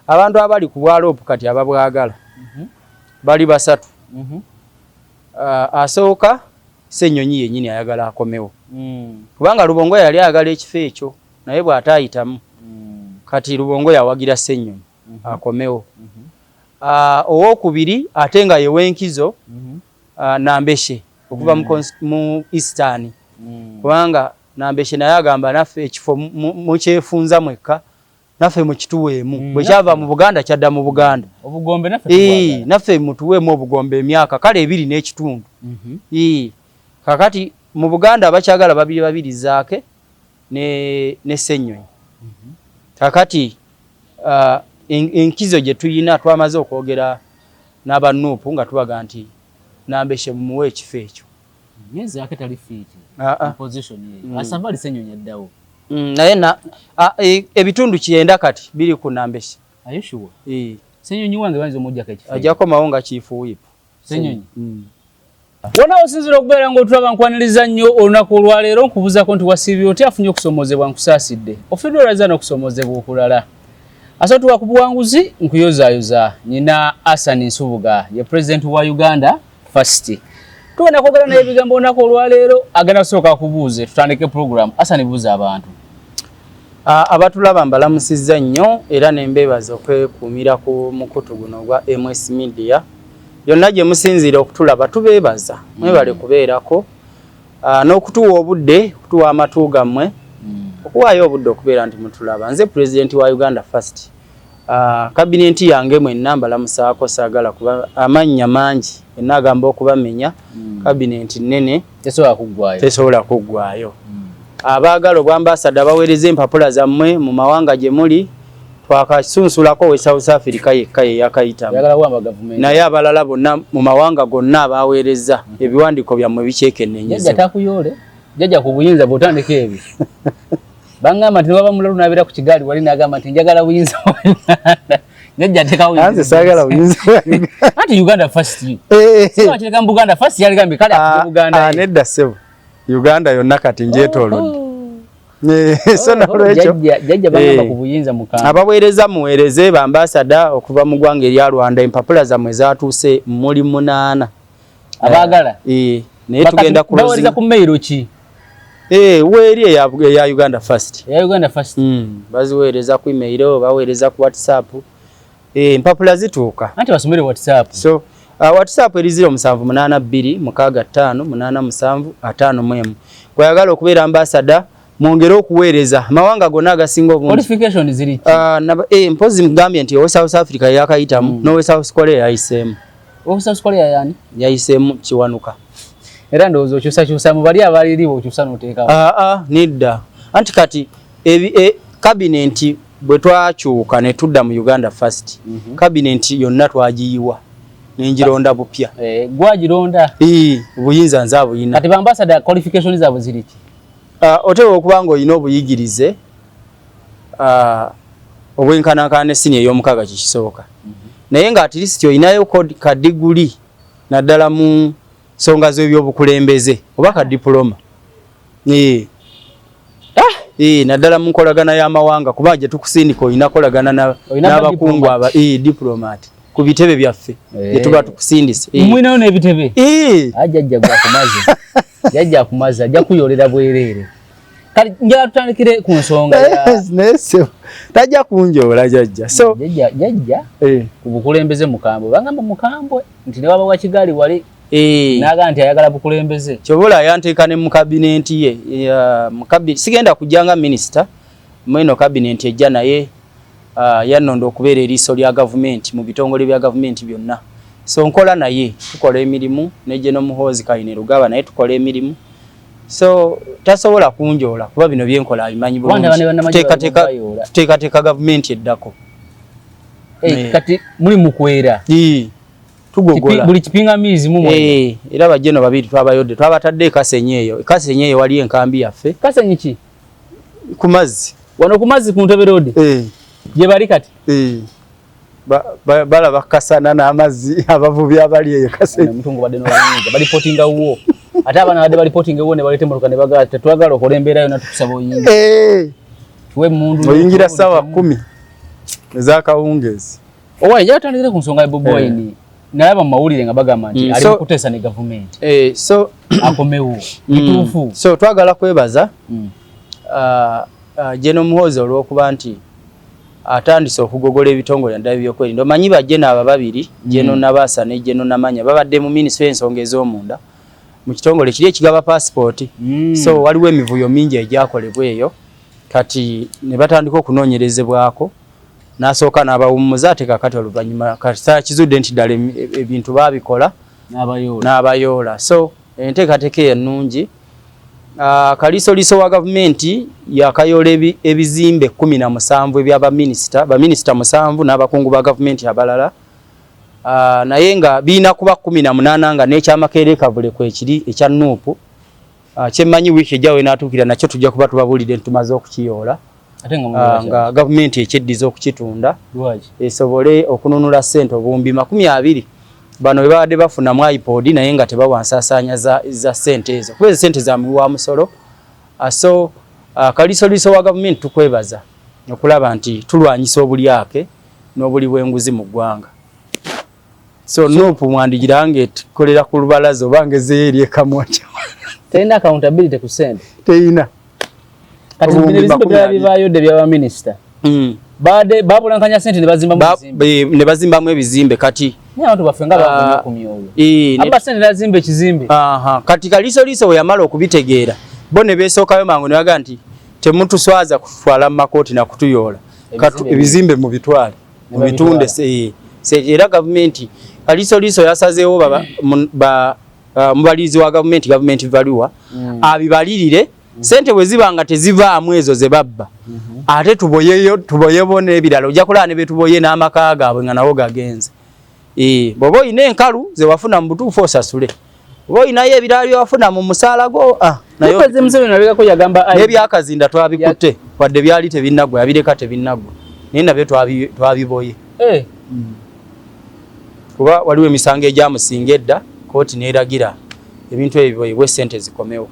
Abantu abali ku bwa LOP kati ababwagala bali basatu. Asooka Ssenyonyi yennyini ayagala akomewo kubanga Lubongoya yali ayagala ekifo ekyo naye bw'ataayitamu kati Lubongoya awagira Ssenyonyi akomewo. Owookubiri ate nga ye w'enkizo Nambeshe okuva mu Eastern kubanga Nambeshe naye agamba naffe ekifo mukyefunza mwekka, naffe mukituweemu. Bwe kyava mu Buganda kyadda mu Buganda. Obugombe naffe tubwagala. Naffe mutuweemu obugombe emyaka kale 2 n'ekitundu. Kakati mu Buganda abakyagala babiri babiri, Zaake ne Ssenyonyi. Kakati enkizo gye tuyina, twamaze okwogera n'aba NUP nga tubaga nti Nambeshe mumuwe ekifo ekyo. Naye Zaake tali fit mu position eyo. Asava ali Ssenyonyi addawo. Naye ebitundu 90 kati biri ku Nambeshe. Are you sure? Ssenyonyi wange bayinza omuggyako ekifo. Ajja komawo nga chief whip. Ssenyonyi. Wona osinzira okubeera ng'otulaba, nkwaniriza nnyo olunaku olwaleero. Nkubuuzaako nti wasiibye otya? Afunye okusomoozebwa, nkusaasidde. Ofiddwa olazza n'okusomoozebwa okulala. Ate tuwa ku buwanguzi, nkuyozaayoza. Nina Asan Nsubuga, ye pulezidenti wa Uganda First. Tugenda kwogera naye ebigambo olunaku olwaleero. Agenda kusooka kubuuze, tutandike program. Asan, buuza abantu. Abatulaba mbalamusizza nnyo era ne mbeebaza okwekuumira ku mukutu guno ogwa MS Media. Yonna gye musinziira okutulaba tubeebaza, mwebale kubeerako n'okutuwa obudde, okutuwa amatu gammwe, okuwaayo obudde okubeera nti mutulaba. Nze pulezidenti wa Uganda First. Kabinenti yange mwenna mbalamusaako, saagala kuba amannya mangi enna agamba okubamenya. Kabinenti nnene. Tesobola kuggwayo. Tesobola kuggwayo. Abaagala obwambasada baweereza empapula zammwe mu mawanga gye muli. Twakasunsulako we South Africa yekka ye yakayitamu. Oyagala kuwamba gavumenti. Naye abalala bonna mu mawanga gonna abaweereza ebiwandiiko byammwe Jjajja bikyekennenyezebwa. Takuyoole jjajja ku buyinza bw'otandika ebyo. Bangamba nti waba mulalu n'abeera ku kigaali wali n'agamba nti njagala buyinza bwa Uganda. Jjajja ateekawo. Nze saagala buyinza bwa Uganda. Anti Uganda First. Kireka mu Buganda First, yaligambye kale afuge Buganda. Ah, nedda ssebo, Uganda yonna kati ngyetoolodde. So nolwekyo Jjajja bagamba ku buyinza mukambwe. Abaweereza muweereze. Bambasada okuva mu ggwanga erya Rwanda, empapula zammwe zatuuse, muli munaana. Abaagala. Naye tugenda Baweereza ku mail ki? Weeri eya Uganda First. Eya Uganda First. Baziweereza ku email, baweereza ku WhatsApp. Empapula zituuka. Anti basomere WhatsApp. So WhatsApp eri 0782 65 87 51. Gwayagala okubeera ambasada mwongere okuweereza amawanga gonna agasinga obungi. Qualification ziri ki? Mpozi mugambye nti owe South Africa yakayitamu n'owe South Korea yayiseemu. Owe South Korea yani? Yayiseemu, Kiwanuka. Era ndowooza okyusakyusa mu bali abaliri, okyusa n'oteekawo. Aa, nedda, anti kati kabinenti bwe twakyuka ne tudda mu Uganda First, kabinenti yonna twagiyiwa nengironda bupya. Gwagironda? Obuyinza nze abuyina. Kati bambasada qualification zaabwe ziri ki? Oteekwa okuba ng'olina obuyigirize obwenkanankana ne siniya ey'omukaaga, kikisooka. Naye nga at least olinayo ka diguli naddala mu nsonga z'ebyobukulembeze oba ka diploma. Naddala mu nkolagana y'amawanga, kuba gye tukusindika olina kolagana n'abakungu aba diplomat ku bitebe byaffe gye tuba tukusindise. Mulinayo n'ebitebe? Jjajja gwakumaze, jjajja akumaze, ajja kuyolera bwereere. Kale njagala tutandikire ku nsonga ya Naye ssebo tajja kunjoola jjajja, so Jjajja ku bukulembeze mukambwe. Bagamba mukambwe nti ne waba wa kigaali wali n'agamba nti ayagala bukulembeze. Kyobola yanteeka ne mu kabinenti ye. Sigenda kujja nga minisita mweno kabinenti ejja, naye yannonda okubeera eriiso lya gavumenti mu bitongole bya gavumenti byonna. So nkola naye, tukola emirimu ne General Muhoozi Kainerugaba, naye tukola emirimu, so tasobola kunjoola kuba bino byenkola abimanyi Kubanga bulungi. bane bannamagye bayoola. Tuteekateeka gavumenti eddako. Kati muli mukwera. Tugogola. Buli kipingamizi mumwe. Era bajeno babiri twabayodde, twabatadde ekasenyi eyo. Ekasenyi eyo waliyo enkambi yaffe. Kasenyi ki? Ku mazzi. Wano ku mazzi ku Ntebe Road? Gye bali kati? Balaba kasana n'amazzi, abavubi abali eyo Kasenyi. Omutungu badde n'obuyinza balipotinga wo, ate abaana badde balipotinga wo ne baleeta emmotoka ne bagala tetwagala okola embeera yonna, tukusaba oyingira. Tuwe emmundu. Oyingira ssaawa 10. Ezakawungeezi. Owaye yatandikire ku nsonga ya Bobi Wine. Nalaba mu mawulire nga bagamba nti ali mu kuteesa ne gavumenti. So akomewo. Kituufu. So twagala kwebaza General Muhoozi olw'okuba nti atandise okugogola ebitongole naddala ebyokwerinda. Omanyi ba General abo babiri, General Nabaasa ne General Namanya, babadde mu minisitule y'ensonga ez'omunda mu kitongole kiri ekigaba paasipooti. So waliwo emivuyo mingi egyakolebwa eyo, kati ne batandika okunoonyerezebwako, n'asooka n'abawummuza, ate kaakati oluvannyuma kasita kizudde nti ddala ebintu baabikola n'abayoola. So enteekateeka eyo ennungi. Kaliisoliiso wa gavumenti yakayoola ebizimbe 17 ebya baminisita, baminisita 7 n'abakungu ba gavumenti abalala. Naye nga birina kuba 18 nga n'ekyamakerere Kavule kwekiri ekya Nuupu. Kyemmanyi wiiki ejja wenaatuukira nakyo tujja kuba tubabuulidde nti tumaze okukiyoola. Nga gavumenti ekyeddiza okukitunda esobole okununula ssente obuwumbi 20 bano bwe babadde bafuna mu iPod, naye nga tebawa nsaasaanya za ssente ezo, kuba ezo ssente za muwi wa musolo. So kaliisoliiso wa gavumenti tukwebaza okulaba nti tulwanyisa obulyake n'obuli bw'enguzi mu ggwanga. So Nuupu mwandigira nga ekolera ku lubalaza oba ngezeyo eri ekamwokya. Terina accountability ku ssente. Terina. Kati bino ebizimbe byaba bibaayodde bya baminisita. Baade babulankanya ssente ne bazimbamu ebizimbe. Ne bazimbamu ebizimbe kati. Naye abantu baffe nga baavunye ku myoyo. Aba ssente n'azimba ekizimbe. Kati kaliisoliiso bwe yamala okubitegeera, bo ne beesookayo mangu ne bagamba nti temutuswaza kututwala mu makooti na kutuyoola. Ebizimbe mubitwale, mubitunde. Era gavumenti kaliisoliiso yasazeewo mubalirizi wa gavumenti, gavumenti valuwa, abibalirire. Sente bwe ziba nga tezivaamu ezo ze babba, ate tuboyeyo, tuboyebo n'ebirala. Ojja kulaba ne betuboye n'amaka gaabwe nga nawo gagenze. Bw'oba olina enkalu ze wafuna mu butuufu osasule, oba olinayo ebirala bye wafuna mu musaala gwo. N'ebyakazinda twabikutte, wadde byali tebinnaggwa, yabireka tebinnaggwa, naye nabyo twabiboye. Kuba waliwo emisango egyamusinga edda, kooti n'eragira ebintu ebyo biboyebwe, ssente zikomewo.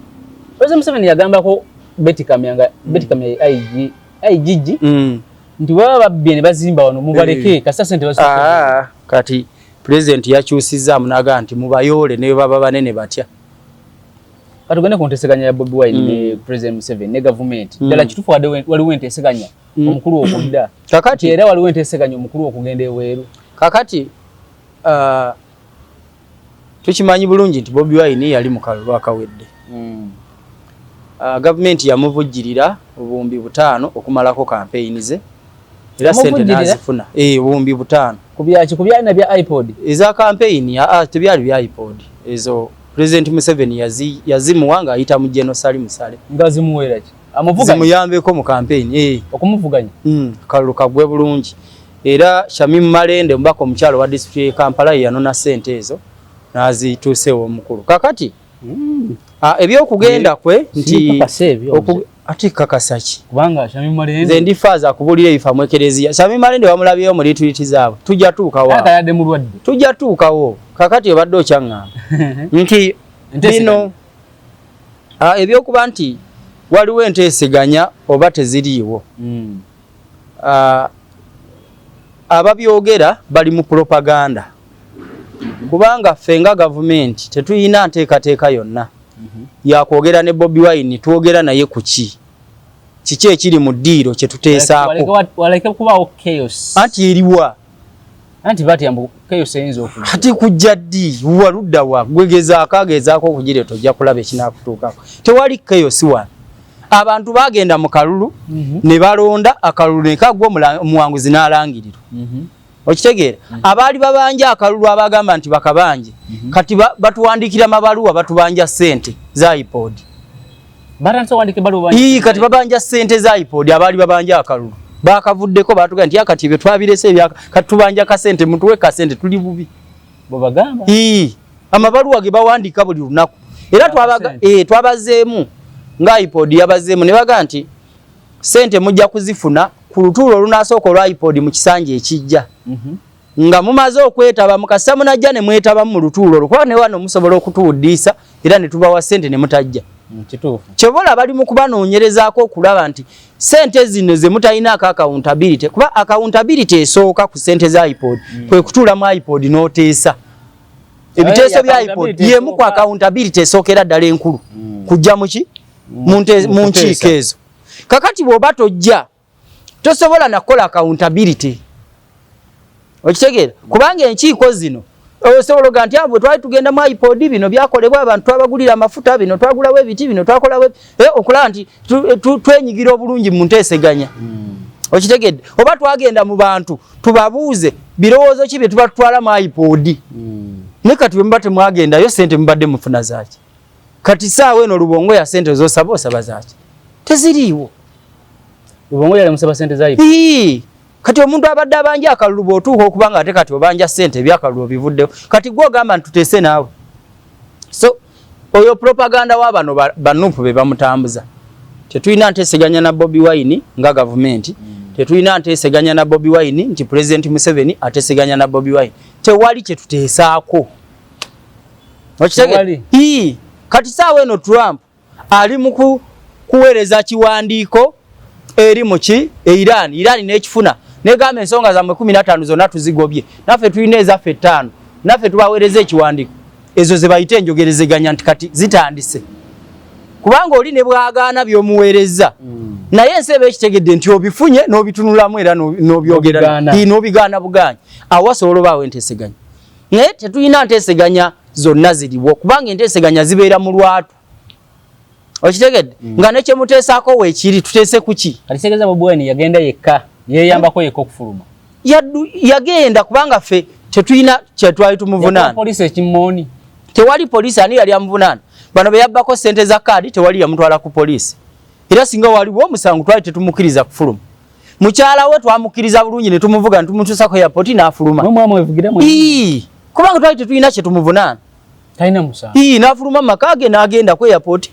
President Museveni yagambako Betty Kamya nga Betty Kamya ye IGG nti baba babbye ne bazimba wano mubaleke, kasita ssente bazifuna. Kati President yakyusizaamu n'agamba nti mubayoole ne baba banene batya. Kati tugende ku nteeseganya ya Bobi Wine ne President Museveni ne gavumenti. Ddala kituufu waliwo enteeseganya omukulu okudda? Kakati era waliwo enteeseganya omukulu okugenda ebweru? Kakati tukimanyi bulungi nti Bobi Wine yali mu kalulu akawedde. Gavumenti yamuvujjirira 5000 okumalako kampeyini ze, era ssente n'azifuna. 5000. Ku byaki? Ku byalina bya iPod? Eza kampeyini, tebyali bya iPod. Ezo President Museveni yazimuwa ng'ayita mu General Salim Saleh. Nga zimuweera ki? Amuvuganya? Zimuyambeko mu kampeyini. Okumuvuganya? Kalulu kagwe bulungi. Era Shamim Malende omubaka omukyalo wa disitulikiti y'e Kampala ye yanona ssente ezo n'azituusa ew'omukulu. Kakati ebyokugenda kwe nti ate kakasa ki? Kubanga Shamim Malende nze ndi faaza akubuulira ebifa mu ekereziya. Shamim Malende bamulabyeyo mu retreat zaabwe. Tujja tuukawo. Akayadde mulwadde. Tujja tuukawo. Kakati obadde okyaŋŋamba nti bino ebyokuba nti waliwo enteeseganya oba teziriiwo. Ababyogera bali mu propaganda. Kubanga ffe nga gavumenti tetulina nteekateeka yonna yakwogera ne Bobi Wine, twogera naye ku ki? Kiki ekiri mu ddiiro kye tuteesaako? Waleke kubaawo chaos. Anti eriwa? Anti batya mbu chaos eyinza okujja. Ati kujja ddi? Waludda wa? Gwe gezaako agezaako okugireeta ojja kulaba ekinaakutuukako. Tewali chaos wano. Abantu baagenda mu kalulu ne balonda, akalulu ne kagwa, omuwanguzi n'alangirirwa. Okitegeera? Abaali babanja akalulu abagamba nti bakabanje, kati batuwandiikira mabaluwa, batubanja ssente za iPod. Kati babanja ssente za iPod, abaali babanja akalulu bakavuddeko, batugamba nti kati ebyo twabirese, kati tubanja kasente, mutuwe kasente, tuli bubi. Bwebagamba? Amabaluwa ge bawandiika buli lunaku. Era twabazeemu nga iPod yabazeemu ne bagamba nti ssente mujja kuzifuna ku lutuulo olunaasooka olwa iPod mu kisanja ekijja. Nga mumaze okwetaba, mukasa munajja ne mwetabamu mu lutuulo olwo, kuba ne wano musobola okutuwuddiisa era ne tubawa ssente ne mutajja. Kituufu. Kyobola bali mu kubanoonyerezaako okulaba nti sente zino ze mutalinaako accountability, kuba accountability esooka ku sente za IPOD kwe kutuula mu IPOD n'oteesa ebiteeso bya IPOD, yemu ku accountability esookera ddala enkulu kujja muki mu nkiiko ezo. Kakati bw'oba tojja, tosobola nakukola accountability, okitegeera? Kubanga enkiiko zino osobola oga nti bwe twali tugenda mu IPOD, bino byakolebwa, abantu twabagulira amafuta, bino twagulawo ebiti, bino twakolawo, okulaba nti twenyigira obulungi mu nteeseganya, okitegedde? Oba twagenda mu bantu tubabuuze birowoozo ki bye tuba tutwala mu IPOD. Naye kati bwe muba temwagendayo, sente mubadde mufuna zaaki? Kati saawa eno Lubongo ya sente zosaba, osaba zaaki? Teziriiwo. Lubongo yali musaba sente za Ii, kati omuntu abadde abanja akalulu, bw'otuuka okuba nga ate kati obanja sente, ebyakalulu obivuddeho, kati gwe ogamba nti tuteese naawe. So oyo propaganda wa bano banupu be bamutambuza. Tetulina nteeseganya na Bobi Wine nga gavumenti, tetulina nteeseganya na Bobi Wine nti President Museveni ateeseganya na Bobi Wine. Tewali kyetuteesaako, okitegeera? Tewali. Ii, kati saawa eno Trump ali mu kuweereza kiwandiiko eri muki e Iran. Iran n'ekifuna negamba ensonga zammwe 15 zonna tuzigobye, naffe tulina ezaffe 5, naffe tubaweereza ekiwandiiko. Ezo ze bayita enjogerezeganya nti kati zitandise, kubanga oli ne bwagaana by'omuweereza, naye ensi eba ekitegedde nti obifunye n'obitunulamu era n'obyogera. N'obigaana. Ii, n'obigaana bugaanyi, awo wasobola obaawo enteeseganya. Naye tetulina nteeseganya zonna ziriwo, kubanga enteeseganya zibeera mu lwatu, okitegedde? Nga ne kyemuteesaako weekiri, tuteese ku ki? Kati kitegeeza Bobi Wine yagenda yekka, yeeyambako yekka okufuluma? Yagenda kubanga ffe tetulina kyetwali tumuvunaana. Yakuba poliisi ekimooni? Tewali poliisi. Ani yali amuvunaana? Bano be yabbako sente za kaadi, tewali yamutwala ku poliisi. Era singa waliwo omusango, twali tetumukkiriza kufuluma. Mukyala we twamukkiriza bulungi ne tumuvuga ne tumutuusa ku airport n'afuluma. Mwe mwamwevugira mwe? Ii, kubanga twali tetulina kye tumuvunaana. Talina musango. Ii, n'afuluma mu maka ge n'agenda ku airport,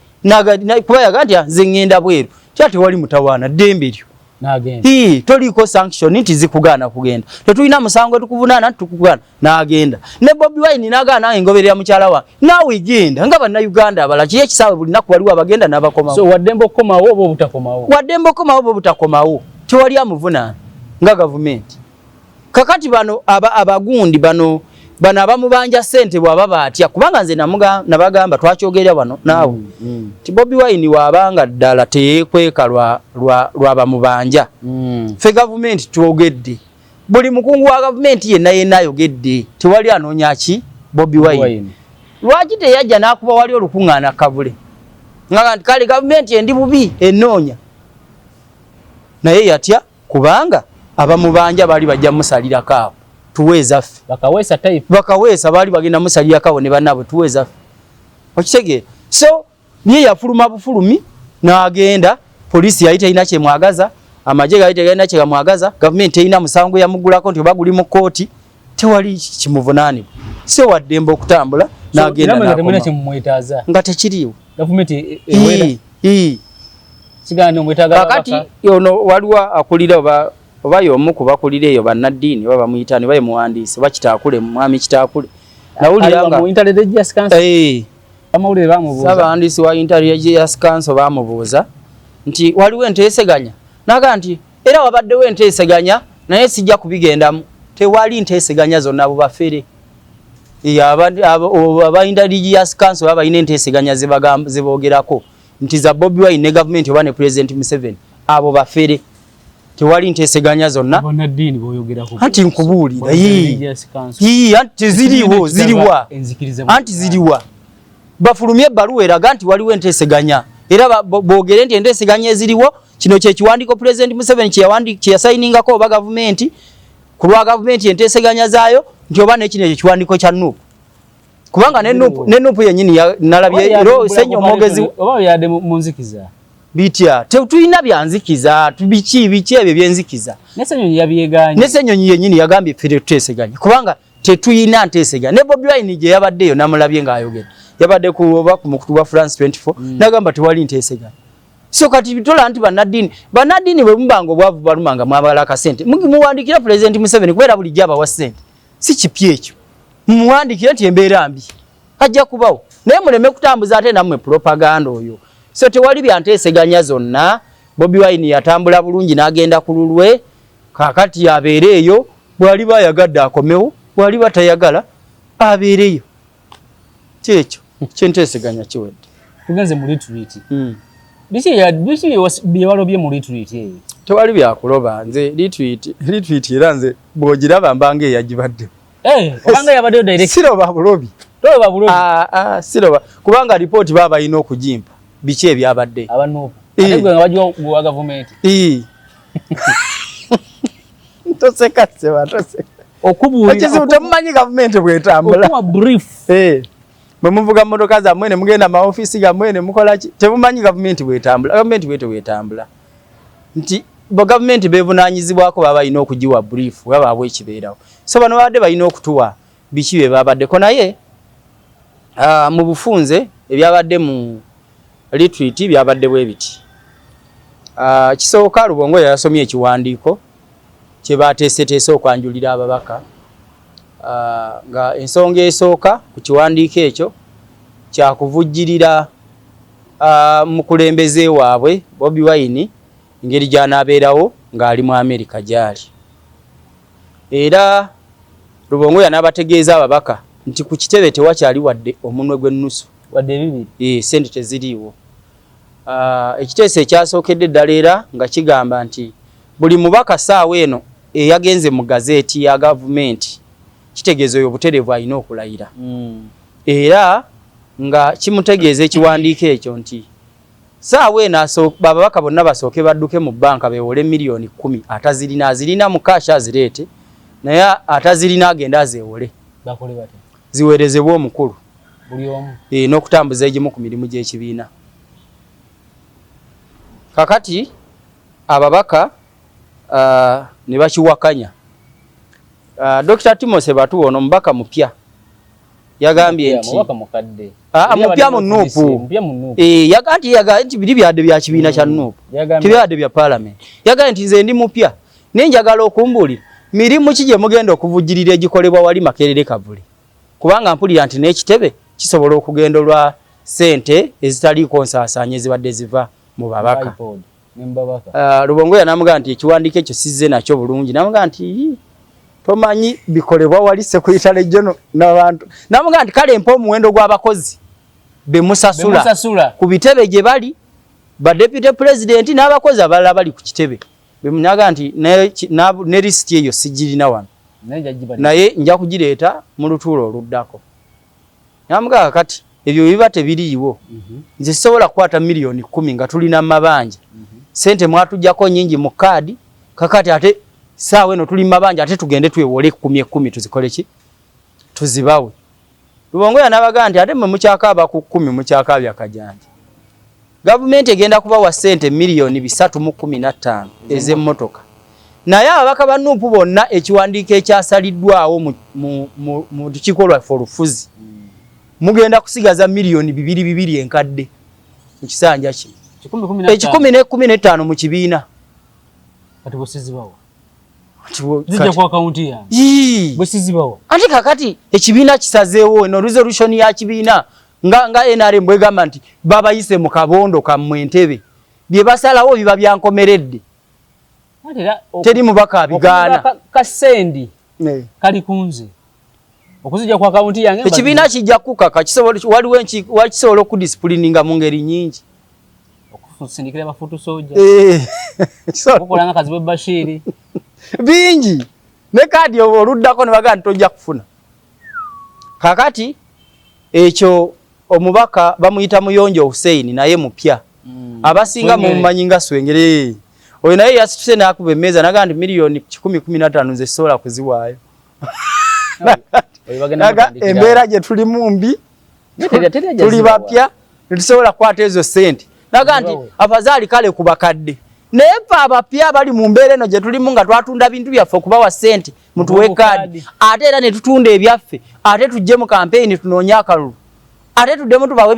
kuba yaga nti, "Ah, nze ŋŋenda bweru." Kya tewali mutawaana, ddembe lyo. N'agenda. Ii, toliiko sanction nti zikugaana kugenda, tetulina musango tukuvunaana nti tukugaana, n'agenda. Ne Bobi Wine n'agaana, nange ngoberera mukyala wange, naawe genda nga Bannayuganda abalala. Kiri ekisaawe buli naku waliwo abagenda n'abakomawo. So waddembe okukomawo oba obutakomawo? Waddembe okukomawo oba obutakomawo, tewali amuvunaana nga gavumenti. Kakati bano abagundi bano abamubanja ssente bwaba baatya, kubanga nze nabagamba, twakyogerera wano naawe, ti Bobi Wine waabanga ddala teyeekweka lwa bamubanja, ffe gavumenti twogedde, buli mukungu wa gavumenti yenna yenna ayogedde, tewali anoonya ki Bobi Wine. Wine. Lwaki teyajja n'akuba wali olukuŋŋaana Kavule nga nti kale gavumenti endi bubi enoonya? Naye yatya, kubanga abamubanja baali bajja musalirako awo, tuwe ezaffe. Bakaweesa type. Bakaweesa baali bagenda musalirako awo ne bannaabwe, tuwe ezaffe, okitegeera? So ye yafuluma bufulumi n'agenda. Poliisi yali terina kyemwagaza, amagye gali tegalina kyegamwagaza, gavumenti terina musango yamugulako nti oba guli mu kkooti, tewali kimuvunaanibwa. So waddembe okutambula n'agenda Era mwe nga temulina n'akomawo. kyemumwetaaza? Nga tekiriiwo. Gavumenti ewera? Ii, ii. Sigala omwetaaga Kakati ababaka. ono waliwo akulira oba y'omu ku bakulira eyo bannaddiini, oba bamuyita ni, oba ye muwandiisi oba Kitaakule, mwami Kitaakule, nawulira Ali nga mu Interreligious Council. Eh, Amawulire bamubuuza. Ssabawandiisi wa Interreligious Council bamubuuza nti waliwo enteeseganya, naga nti era wabaddewo enteeseganya, naye sijja kubigendamu. Tewali nteeseganya zonna, abo bafere. Aba Interreligious Council baba balina enteeseganya zeboogerako nti za Bobi Wine ne gavumenti oba ne President Museveni, abo bafere. Tewali nteeseganya zonna. Bannaddiini boyogerako. Anti nkubuulira. Interreligious Council. Ii, anti teziriiwo. Ziriwa? Enzikiriza. Anti ziriwa? Bafulumye ebbaluwa eraga nti waliwo enteeseganya, era boogere nti enteeseganya eziriwo, kino kye kiwandiiko President Museveni kye yasayiningako oba gavumenti ku lwa gavumenti, enteeseganya zaayo, nti oba nekino ekyo kiwandiiko kya NUP, kubanga ne NUP, ne NUP yennyini nalabye era Ssenyo omwogezi. Oba yadde mu nzikiza. Bitya? Tetulina byanzikiza. Biki biki ebyo byenzikiza? Ne Ssenyonyi yabyegaanye. Ne Ssenyonyi yennyini yagambye ffe tetuteeseganya, kubanga tetuyina nteeseganya. Ne Bobi Wine gye yabaddeyo namulabye ng'ayogera, yabadde ku oba ku mukutu gwa France 24, nagamba tewali nteeseganya. So kati bitola nti bannaddiini bwe mubanga obwavu baluma nga mwabala akasente, muwandikira President Museveni, kubeera bulijjo abawa ssente, si kipya ekyo. Mumuwandikire nti embeera mbi, ajja kubawo. Naye muleme kutambuza ate nammwe propaganda oyo. So tewali byanteeseganya zonna. Bobi Wine yatambula bulungi n'agenda ku lulwe. Kaakati abeere eyo, bw'aliba ayagadde akomewo, bw'aliba tayagala abeereyo. Kyekyo kyenteeseganya kiwedde. Tugenze mu retreat. Biki bye walobye mu retreat eyo? Tewali byakuloba. Nze retreat era nze bw'ogiraba mbanga eyagibadde. Eh, obanga yabaddeyo direct. Siroba bulobi. Toloba bulobi. Ah, ah, siroba kubanga ripooti baba balina okugimpa biki ebyabadde. Aba NUP. Ate gwe nga bagiwa gwa gavumenti. Toseka seba, toseka. Okubuulira. Ekizibu temumanyi gavumenti bw'etambula. Okuwa brief. Bwe muvuga mmotoka zammwe ne mugenda mu maofiisi gammwe ne mukola ki, temumanyi gavumenti bw'etambula. Gavumenti bwetyo bw'etambula. Nti bo gavumenti beevunaanyizibwako baba balina okugiwa brief oba baabwe ekibeerawo. So bano babadde balina okutuwa biki bye babaddeko, naye mu bufunze ebyabadde mu retreat byabadde bwe biti. Kisooka Lubongoya yasomye ekiwandiiko kye baateeseteese okwanjulira ababaka, nga ensonga esooka ku kiwandiiko ekyo kyakuvujjirira mukulembeze waabwe Bobi Wine engeri gy'anaabeerawo ng'ali mu Amerika gy'ali. Era Lubongoya n'abategeeza ababaka nti ku kitebe tewakyali wadde omunwe gw'ennusu. Wadde ebibiri. Ssente teziriiwo. Ekiteeso ekyasookedde ddala era nga kigamba nti buli mubaka ssaawa eno eyagenze mu gazeeti ya gavumenti kitegeeza oyo obutereevu alina okulayira. Era nga kimutegeeza ekiwandiiko ekyo nti ssaawa eno ababaka bonna basooke badduke mu bbanka beewole 10 miliyoni, atazirina azirina mu cash azireete, naye atazirina agende azeewole. Bakole batya? Ziweerezebwe omukulu. Buli omu. N'okutambuza egimu ku mirimu gy'ekibiina. Kakati ababaka ne bakiwakanya. Dr. Timothy Batuwa ono mubaka mupya yagambye nti mubaka mukadde. Mupya mu NUP. Mupya mu NUP. Yagambye nti biri byadde bya kibiina kya NUP, tebyadde bya parliament. Yagambye nti nze ndi mupya naye njagala okumbuulira mirimu ki gye mugenda okuvujjirira egikolebwa wali Makerere Kavule, kubanga mpulira nti n'ekitebe kisobola okugenda olwa ssente ezitaliiko nsaasaanya ezibadde ziva mu babaka. Lubongoya n'amugamba nti ekiwandiiko ekyo sizze nakyo bulungi, n'amugamba nti tomanyi bikolebwa wali secretary general n'abantu, n'amugamba nti kale mpa omuwendo gw'abakozi be musasula ku bitebe gye bali ba deputy president n'abakozi abalala bali ku kitebe. N'agamba nti ne lisiti eyo sigirina wano naye nja kugireeta mu lutuulo oluddako. N'amugamba kati ebyo biba tebiriiwo, nze sisobola kukwata 10 miliyoni nga tulina mabanja, sente mwatuggyako nnyingi mu kaadi, kakati ate saawa eno tuli mabanja, ate tugende twewole ekkumi ekkumi tuzikole ki, tuzibawe. Lubongoya n'abagamba nti ate mmwe mukyakaaba ku 10, mukyakaabya kajanja. Gavumenti egenda kubawa ssente 315 miliyoni ez'emmotoka, naye ababaka ba NUP bonna ekiwandiiko ekyasaliddwawo mu lukiiko lwaffe olufuzi, mugenda kusigaza 2 miliyoni enkadde mu kisanja kino, 115 mu kibiina. Kati bwesizibawa? Zijja ku akawunti yange. Bwesizibawa? Ate kakati ekibiina kisazeewo eno resolution ya kibiina nga NRM bwegamba nti babayise mu kabondo kammwe Entebbe, bye basalawo biba byankomeredde, teri mubaka abigaana. Kasendi kali kunze okuzijja ku akawunti yange. Ekibiina kijja kukaka, waliwo kisobola okudisipulininga mu ngeri nyingi. Okusindikira ba foot soldier, okukola nga Kazibwe Bashiri. Bingi ne kaadi oluddako ne bagamba nti tojja kufuna. Kakati ekyo omubaka bamuyita Muyonjo Hussein, naye mupya. Abasinga mumumanyi nga Swengere. Oyo naye yasituse n'akuba emmeeza n'agamba nti 115 miliyoni nze sisobola kuziwaayo, embeera gye tulimu mbi, tuli bapya, tetusobola kukwata ezo ssente. Naga nti afazaali kale ku bakadde, naye ffe abapya bali mu mbeera eno gye tulimu nga twatunda bintu byaffe okubawa ssente mutuwe kaadi, ate era ne tutunda ebyaffe, ate tujje mu kampeyini tunoonye akalulu, ate tuddemu tubawe.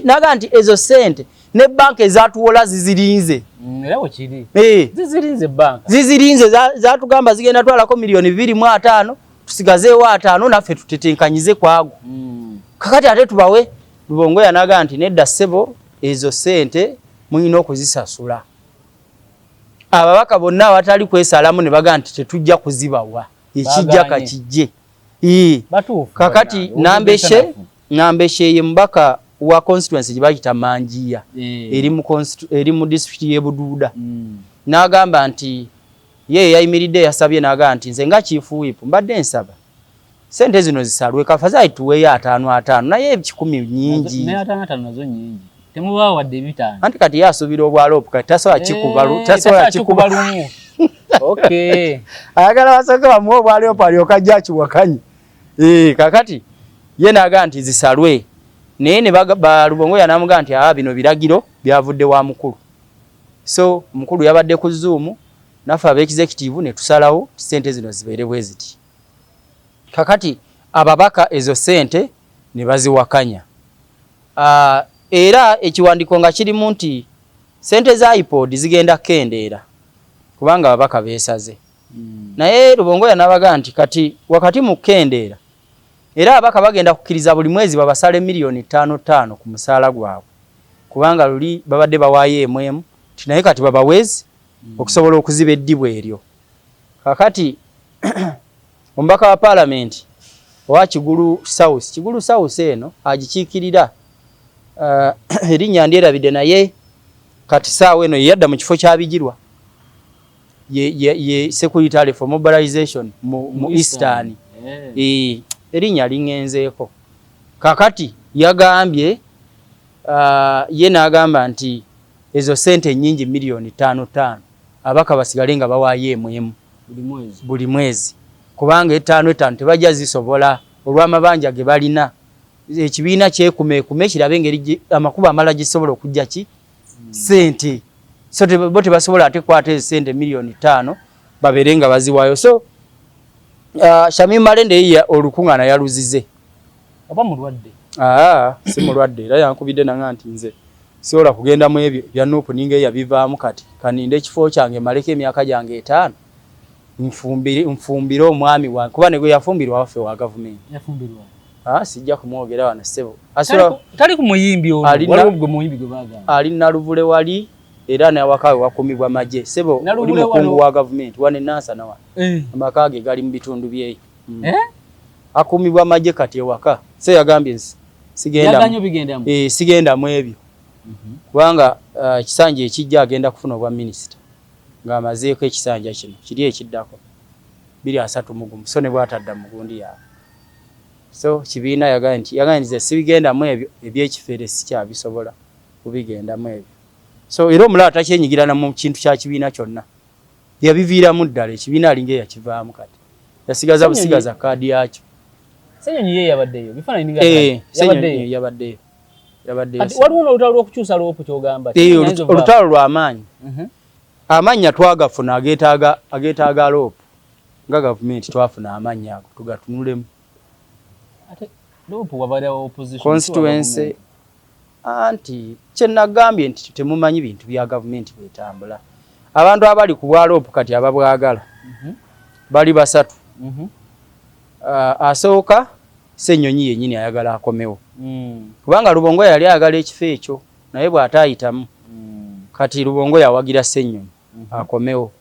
Naga nti ezo ssente ne banka ezatuwola zizirinze. Zizirinze, zatugamba zigenda twalako 250 miliyoni, tusigazeewo 50 naffe tutetenkanyize kwago. Kakati ate tubawe? Lubongoya naga nti nedda ssebo. Ezo ssente mulina okuzisasula. Ababaka bonna awatali kwesalamu ne bagamba nti tetujja kuzibawa, ekijja kakijje. Kakati Nambeshe ye mubaka wa constituency gye bayita Manjiya, eri mu disitulikiti y'e Buduuda. N'agamba nti ye yayimiridde, yasabye n'agamba nti nze nga chief whip mbadde nsaba sente zino zisalwe, kafazaali tuweeyo ataano ataano, naye 100 nyingi. Anti kati ye asuubira obwa LOP, kati tasobola kikuba lumu. Ayagala basooke bamuwe obwa LOP alyoke ajje akiwakanye. Kakati ye n'agamba nti zisalwe, naye ne Lubongoya n'amugamba nti aa, bino biragiro byavudde wa mukulu. So omukulu yabadde ku Zoom naffe aba executive ne tusalawo sente zino zibeere bwe ziti. Kakati ababaka ezo sente ne baziwakanya. Era ekiwandiiko nga kirimu nti sente za IPOD zigenda kukendeera kubanga ababaka beesaze. Naye Lubongoya n'abagamba nti kati wakati mu kukendeera era ababaka bagenda kukkiriza buli mwezi babasale 5 million ku musaala gwabwe, kubanga luli babadde bawaayo emu emu, ti naye kati babaweezi okusobola okuziba eddibu eryo. Kakati omubaka wa paalamenti owa Kigulu South, Kigulu South eno agikiikirira, erinnya ndyerabidde, naye kati saawa eno yeyadda mu kifo kya Bigirwa, ye secretary for mobilization mu Eastern. Erinnya liŋŋenzeeko. Kakati yagambye, ye n'agamba nti ezo sente nnyingi, 5 million, abaka basigale nga bawaayo emu emu buli mwezi, kubanga etaano etaano tebajja zisobola olw'amabanja ge balina. Ekibiina kyekumeekume kirabe engeri amakubo amalala gisobola okujja ki sente, so bo tebasobola ate kukwata ezo sente 5 million babeere nga baziwaayo. So Shamim Malende ye olukuŋŋaana yaluzize. Oba mulwadde? Aa, si mulwadde, era yankubidde nanga nti nze sobola kugenda mu ebyo ebya NUP, ninga eyabivaamu, kati kaninde ekifo kyange maleko emyaka gyange 5 nfumbire omwami wange, kuba ne gwe yafumbirwa waffe wa gavumenti. Yafumbirwa? Ah, sijja kumwogera wano, ssebo. Tali ku muyimbi ono? Waliwo gwe muyimbi gwe bagamba. Ali Naluvule wali, era nawaka we wakumibwa magye, ssebo. Oli mukungu wa gavumenti wano e Nansana wano. Amaka ge gali mu bitundu byeyo. Akuumibwa magye kati ewaka. So yagambye sigenda mu ebyo, kubanga ekisanja ekijja agenda kufuna obwa minisita ng'amazeeko ekisanja kino kiri ekiddako 2031. So ne bwatadda mugundi yaabwe, so kibiina yagambye nti sibigendamu ebyo ebyekifere, sikyabisobola kubigendamu ebyo. So era omulala takyenyigirana mu kintu kya kibiina kyonna, yabiviiramu ddala ekibiina, alinga eyakivaamu, kati yasigaza busigaza kaadi yakyo. Ssenyonyi ye yabaddeyo? Bifaananyi. Ssenyonyi yabaddeyo, yabaddeyo. Waliwo n'olutalo lw'okukyusa LOP kyogamba? Olutalo lw'amaanyi. Amannya twagafuna ageetaaga LOP. Nga gavumenti twafuna amannya ago, tugatunulemu. Constituency, anti kyenagambye nti temumanyi bintu bya gavumenti bwetambula. Abantu abali ku bwa LOP kati ababwagala bali basatu. Asooka Ssenyonyi yennyini ayagala akomewo, kubanga Lubongoya yali ayagala ekifo ekyo naye bw'ataayitamu, kati Lubongoya awagira Ssenyonyi akomewo.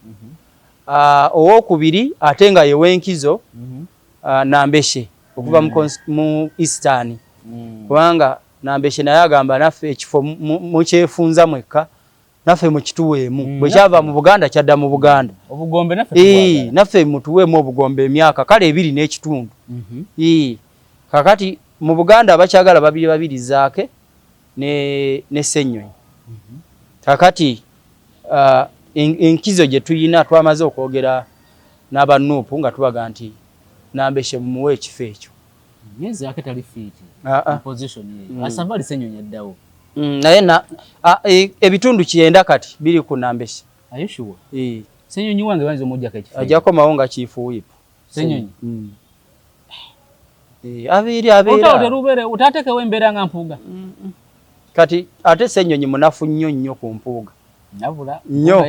Owookubiri ate nga ye w'enkizo, Nambeshe okuva mu Eastern, kubanga Nambeshe naye agamba naffe ekifo mukyefunza mwekka, naffe mukituweemu. Bwe kyava mu Buganda kyadda mu Buganda. Obugombe. Naffe mutuweemu obugombe emyaka kale ebiri n'ekitundu. Kakati mu Buganda abakyagala babiri babiri, Zaake ne Ssenyonyi. Kakati enkizo gye tuyina, twamaze okwogera n'aba NUP nga tubaga nti Nambeshe mumuwe ekifo ekyo. Zaake tali fit position ye. Asamba ali Ssenyonyi addawo. Naye ebitundu 90 kati biri ku Nambeshe. Are you sure? Ssenyonyi wange bayinza omuggyako ekifo? Ajja komawo nga chief whip. Ssenyonyi? Abeeri abeera. Terubere utatekewo embeera nga Mpuuga. Kati ate Ssenyonyi munafu nnyo nnyo ku Mpuuga. Nabula. Nnyo.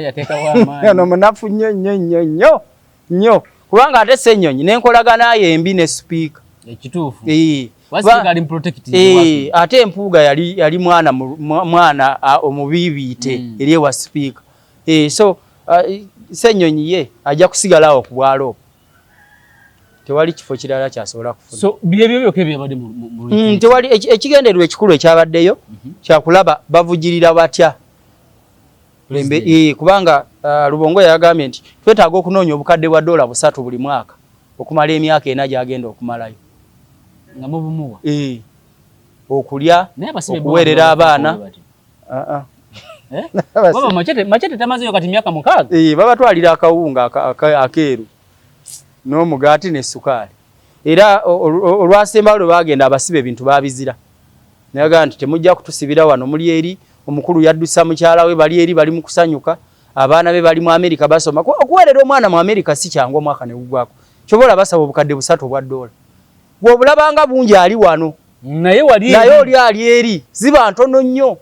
Ono munafu nnyo nnyo nnyo nnyo nnyo, kubanga ate Ssenyonyi n'enkolagana ye embi ne sipiika. Ekituufu. Ate Mpuuga yali mwana omubiibiite eri ewa sipiika. So Ssenyonyi ye ajja kusigala awo ku bwa LOP, tewali kifo kirala kyasobola kufuna. So byebyo byokka ebyabadde mu Tewali ekigendererwa ekikulu ekyabaddeyo kyakulaba bavugirira batya. Kubanga Lubongo yagambye nti twetaaga okunoonya obukadde bwa $3 buli mwaka okumala emyaka 4 gy'agenda okumalayo. Nga mubumuwa. Okulya, okuweerera abaana. Machete tamazeyo kati myaka 6. Babatwalira akawunga akeeru n'omugaati ne sukaali. Era olwasemba lwe bagenda abasibe ebintu babizira. Nayaga nti temujja kutusibira wano, muli eri omukulu yaddusa mukyala we, bali eri bali mu kusanyuka, abaana be bali mu Amerika basoma. Okuweerera omwana mu Amerika si kyangu omwaka ne gugwako. Kyobola basaba obukadde $3 obwa. Bw'obulabanga bungi ali wano. Naye wali naye oli ali eri ziba ntono nnyo.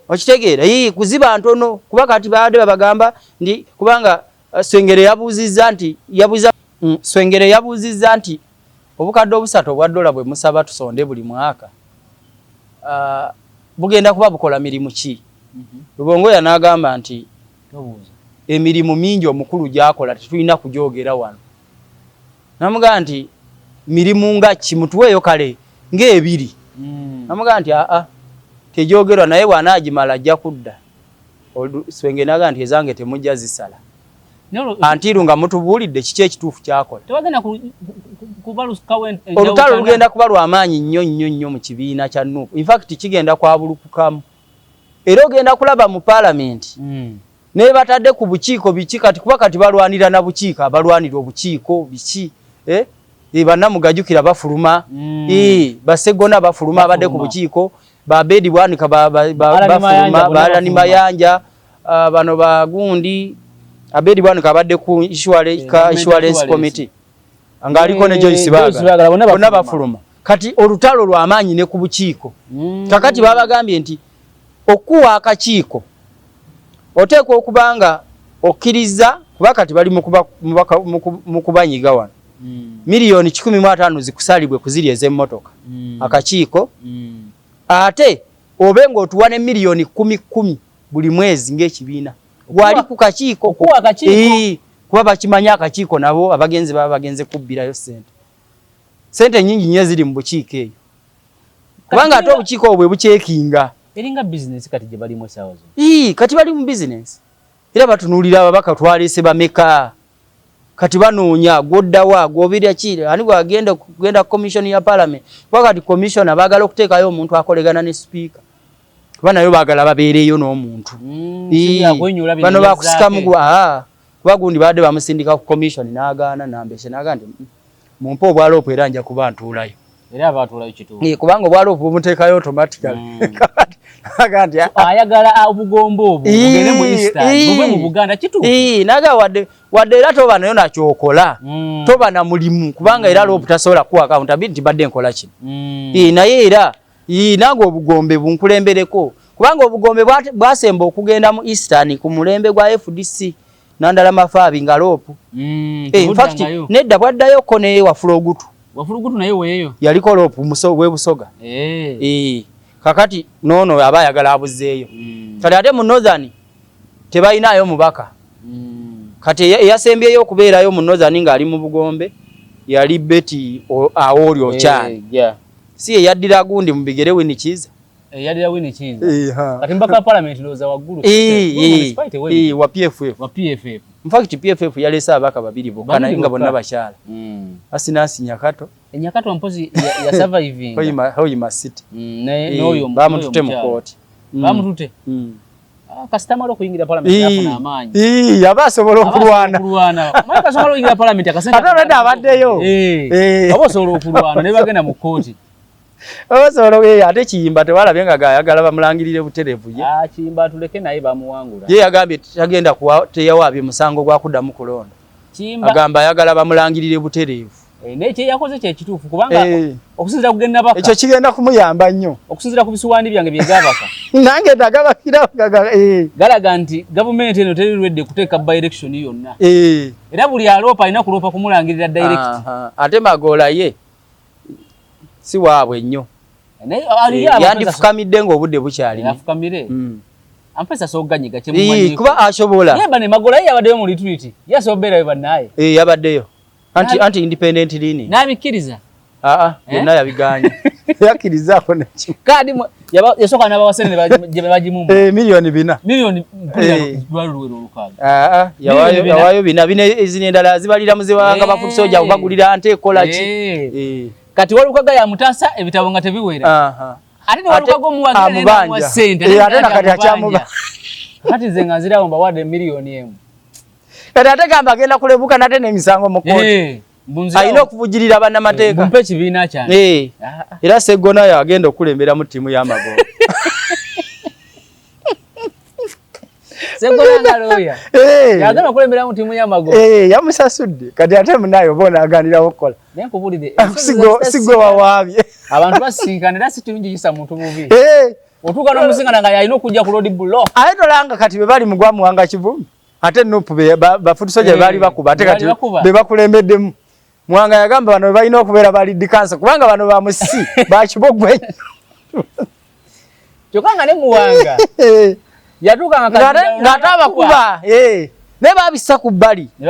Okitegeera? Kuziba ntono kuba kati baadde babagamba ndi kubanga Swengere yabuuzizza nti Swengere yabuuzizza nti obukadde $3 obwa bwe musaba tusonde buli mwaka bugenda kuba bukola mirimu ki? Lubongoya n'agamba nti emirimu mingi omukulu gy'akola tetulina kugyogera wano. Namugamba nti mirimu nga ki, mutuweeyo kale ng'ebiri. Namugamba nti aa tegyogerwa, naye bw'anaagimala ajja kudda. Swenge n'agamba nti ezange temujja zisala. Antiru nga mutubuulidde kiki ekituufu kyakola. Olutalo lugenda kuba lwa maanyi nnyo nnyo nnyo mu kibiina kya NUP. In fact kigenda kwabulukukamu. Era ogenda kulaba mu paalamenti naye batadde ku bukiiko biki kati, kuba kati balwanira na bukiiko, abalwanira obukiiko biki bannamugajukira bafuluma, Basegona bafuluma abadde ku bukiiko, Babedi Bwanika bafuluma, Balani Mayanja, bano bagundi Abedi Bwanika abadde ku insurance committee ng'aliko ne Joyce Bagala, bonna bafuluma. Kati olutalo lw'amaanyi ne ku bukiiko. Kakati babagambye nti okuwa akakiiko oteekwa okuba nga okkiriza, kuba kati bali mu kubanyiga wano miliyoni 150 zikusalibwe kuziri ez'emmotoka akakiiko, ate obe ng'otuwa ne miliyoni 10 buli mwezi ng'ekibiina wali ku kakiiko, kuba bakimanyi akakiiko nabo abagenzi baba bagenze kubbirayo ssente. Ssente nnyingi nnyo eziri mu bukiiko eyo, kubanga ate obukiiko obwo bwe bukyekinga. Eringa bizinesi kati gye balimu essaawa zino. Kati bali mu bizinesi era batunuulira ababaka twaleese bameka, kati banoonya gw'oddawa gw'obirya ki, ani gwagenda kugenda commission ya parliament, kuba kati commissioner baagala okuteekayo omuntu akolegana ne sipiika, kuba nayo baagala babeereyo n'omuntu. Bano bakusikamu kuba gundi baadde bamusindika ku commission n'agaana, Nambeshe n'agaana nti mumpe obwa LOP era nja kuba ntuulayo. Era abaatuulayo kituufu. Kubanga obwa LOP bumuteekayo automatically. Nti ayagala obugombe obwo bugende mu Eastern, buve mu Buganda kituufu. Naga wadde era toba nayo nakyokola, toba na mulimu, kubanga era LOP tasobola kuwa accountability badde nkola kino. Naye era nange obugombe bunkulembereko, kubanga obugombe bwasemba okugenda mu Eastern ku mulembe gwa FDC Nandala Mafaabi nga LOP. In fact nedda bwaddayoko ne Wafula Ogutu. Wafula Ogutu naye weeyo. Yaliko LOP w'e Busoga. Kakati noono aba ayagala abuzeeyo. Kati ate mu Northern tebalinayo mubaka. Kati eyasembyeyo okubeerayo mu Northern ng'ali mu bugombe yali Betty Aori Ochan. Si ye yaddira gundi mu bigere Winnie Kiiza. Eyalira Winnie Kiiza. Kati mbaka parliament ndowooza waggulu. Wa PFF. Wa PFF. In fact PFF yaleese ababaka 2 bokka naye nga bonna bakyala. Asinasi Nyakato. Nyakato mpozi ya surviving. Hoima City. N'oyo bamutute mu kooti. Bamutute. Kasita amala okuyingira parliament afuna amaanyi. Aba asobola okulwana. Manyi kasobola okuyingira parliament akasente. Ate olwedda abaddeyo. Aba osobola okulwana ne bagenda mu kooti. Osobola ate Kiyimba tewalabye nga gayagala bamulangirire butereevu ye. Kiyimba tuleke naye bamuwangula. Ye yagambye tagenda kuwa teyawaabye musango gwa kuddamu kulonda. Agamba ayagala bamulangirire butereevu. Naye kye yakoze kye kituufu kubanga okusinziira ku gennabaka. Ekyo kigenda kumuyamba nnyo. Okusinziira ku bisuwandi byange bye gabaka. Nange ndagabakira galaga nti gavumenti eno teri lwedde kuteeka by election yonna. Era buli aloopa alina kuloopa kumulangirira direct. Ate Magoola ye. Si waabwe nnyo. Yandifukamidde ng'obudde bukyali. Afukamire. Ampesa soganyiga kyemumanyi. Kuba asobola. Yeba ne Magola ye yabaddeyo mu retreat. Yasobeera bannaye. Yabaddeyo. Anti independent leaning. N'abikkiriza. Byonna yabiganye. Yakkirizaako nekimu. Kaadi yasooka n'abawasene ne bagimumma. Miliyoni 4. Miliyoni lwali luwera olukaaga. Yawaayo 4. Bino ezino endala zibalira muziwanga bafutusoja bagulira nte ekola ki. Kati Walukaga yamutaasa ebitabo nga tebiwera. Ate ne Walukaga omuwagira naye n'amuwa ssente. Ate na kati akyamuba. Kati nze nga nzirawo mbawadde miliyoni 1. Kati ate gamba agenda kulebuka nate n'emisango mu kkooti. Alina okuvujjirira bannamateeka. Mumpe ekibiina kyange. Era Sseggona yagenda okukulemberamu ttiimu y'Amagoba. Sseggona nga lawyer. Yagenda okukulemberamu ttiimu y'Amagoba. Yamusasudde. Kati ate munaayo oba onaaganirawo okukola. Naye nkubulire. Sigwe wawaabye. Abantu basinkana era si kirungi kisa muntu bubi. Otuuka n'omusinkana nga yalina okujja ku road block. Ate tolanga kati be bali mu gwa Muwanga Kivumbi. Ate NUP bafutusoja baali bakuba ate kati be bakulembeddemu. Muwanga yagamba bano balina okubeera ba lead counsel kubanga bano ba musi bakibogwe. Kyokka nga ne Muwanga yatuuka ng'ate abakuba naye babissa ku bbali ne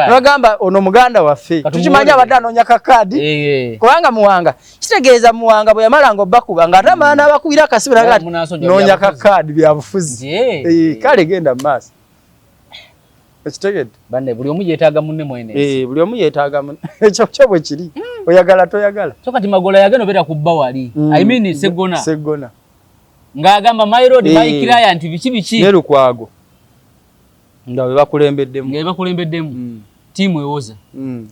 bagamba ono muganda waffe tukimanyi abadde anoonya kakaadi kubanga Muwanga kitegeeza Muwanga bwe yamalanga obbakuba ng'ate amala n'abakubira akasibe noonya kakaadi bya bufuzi. Kale genda mu maaso. Ekitegedde. Banne buli omu yeetaaga munne mwene. Buli omu yeetaaga munne. Ekyo kyo bwe kiri. Oyagala toyagala. So kati Magola yagenda obeera ku bba wali. I mean Sseggona. Sseggona. Ng'agamba my road, my client biki biki. Ne Lukwago. Nga be bakulembeddemu. Nga be bakulembeddemu. Ttiimu ewoza.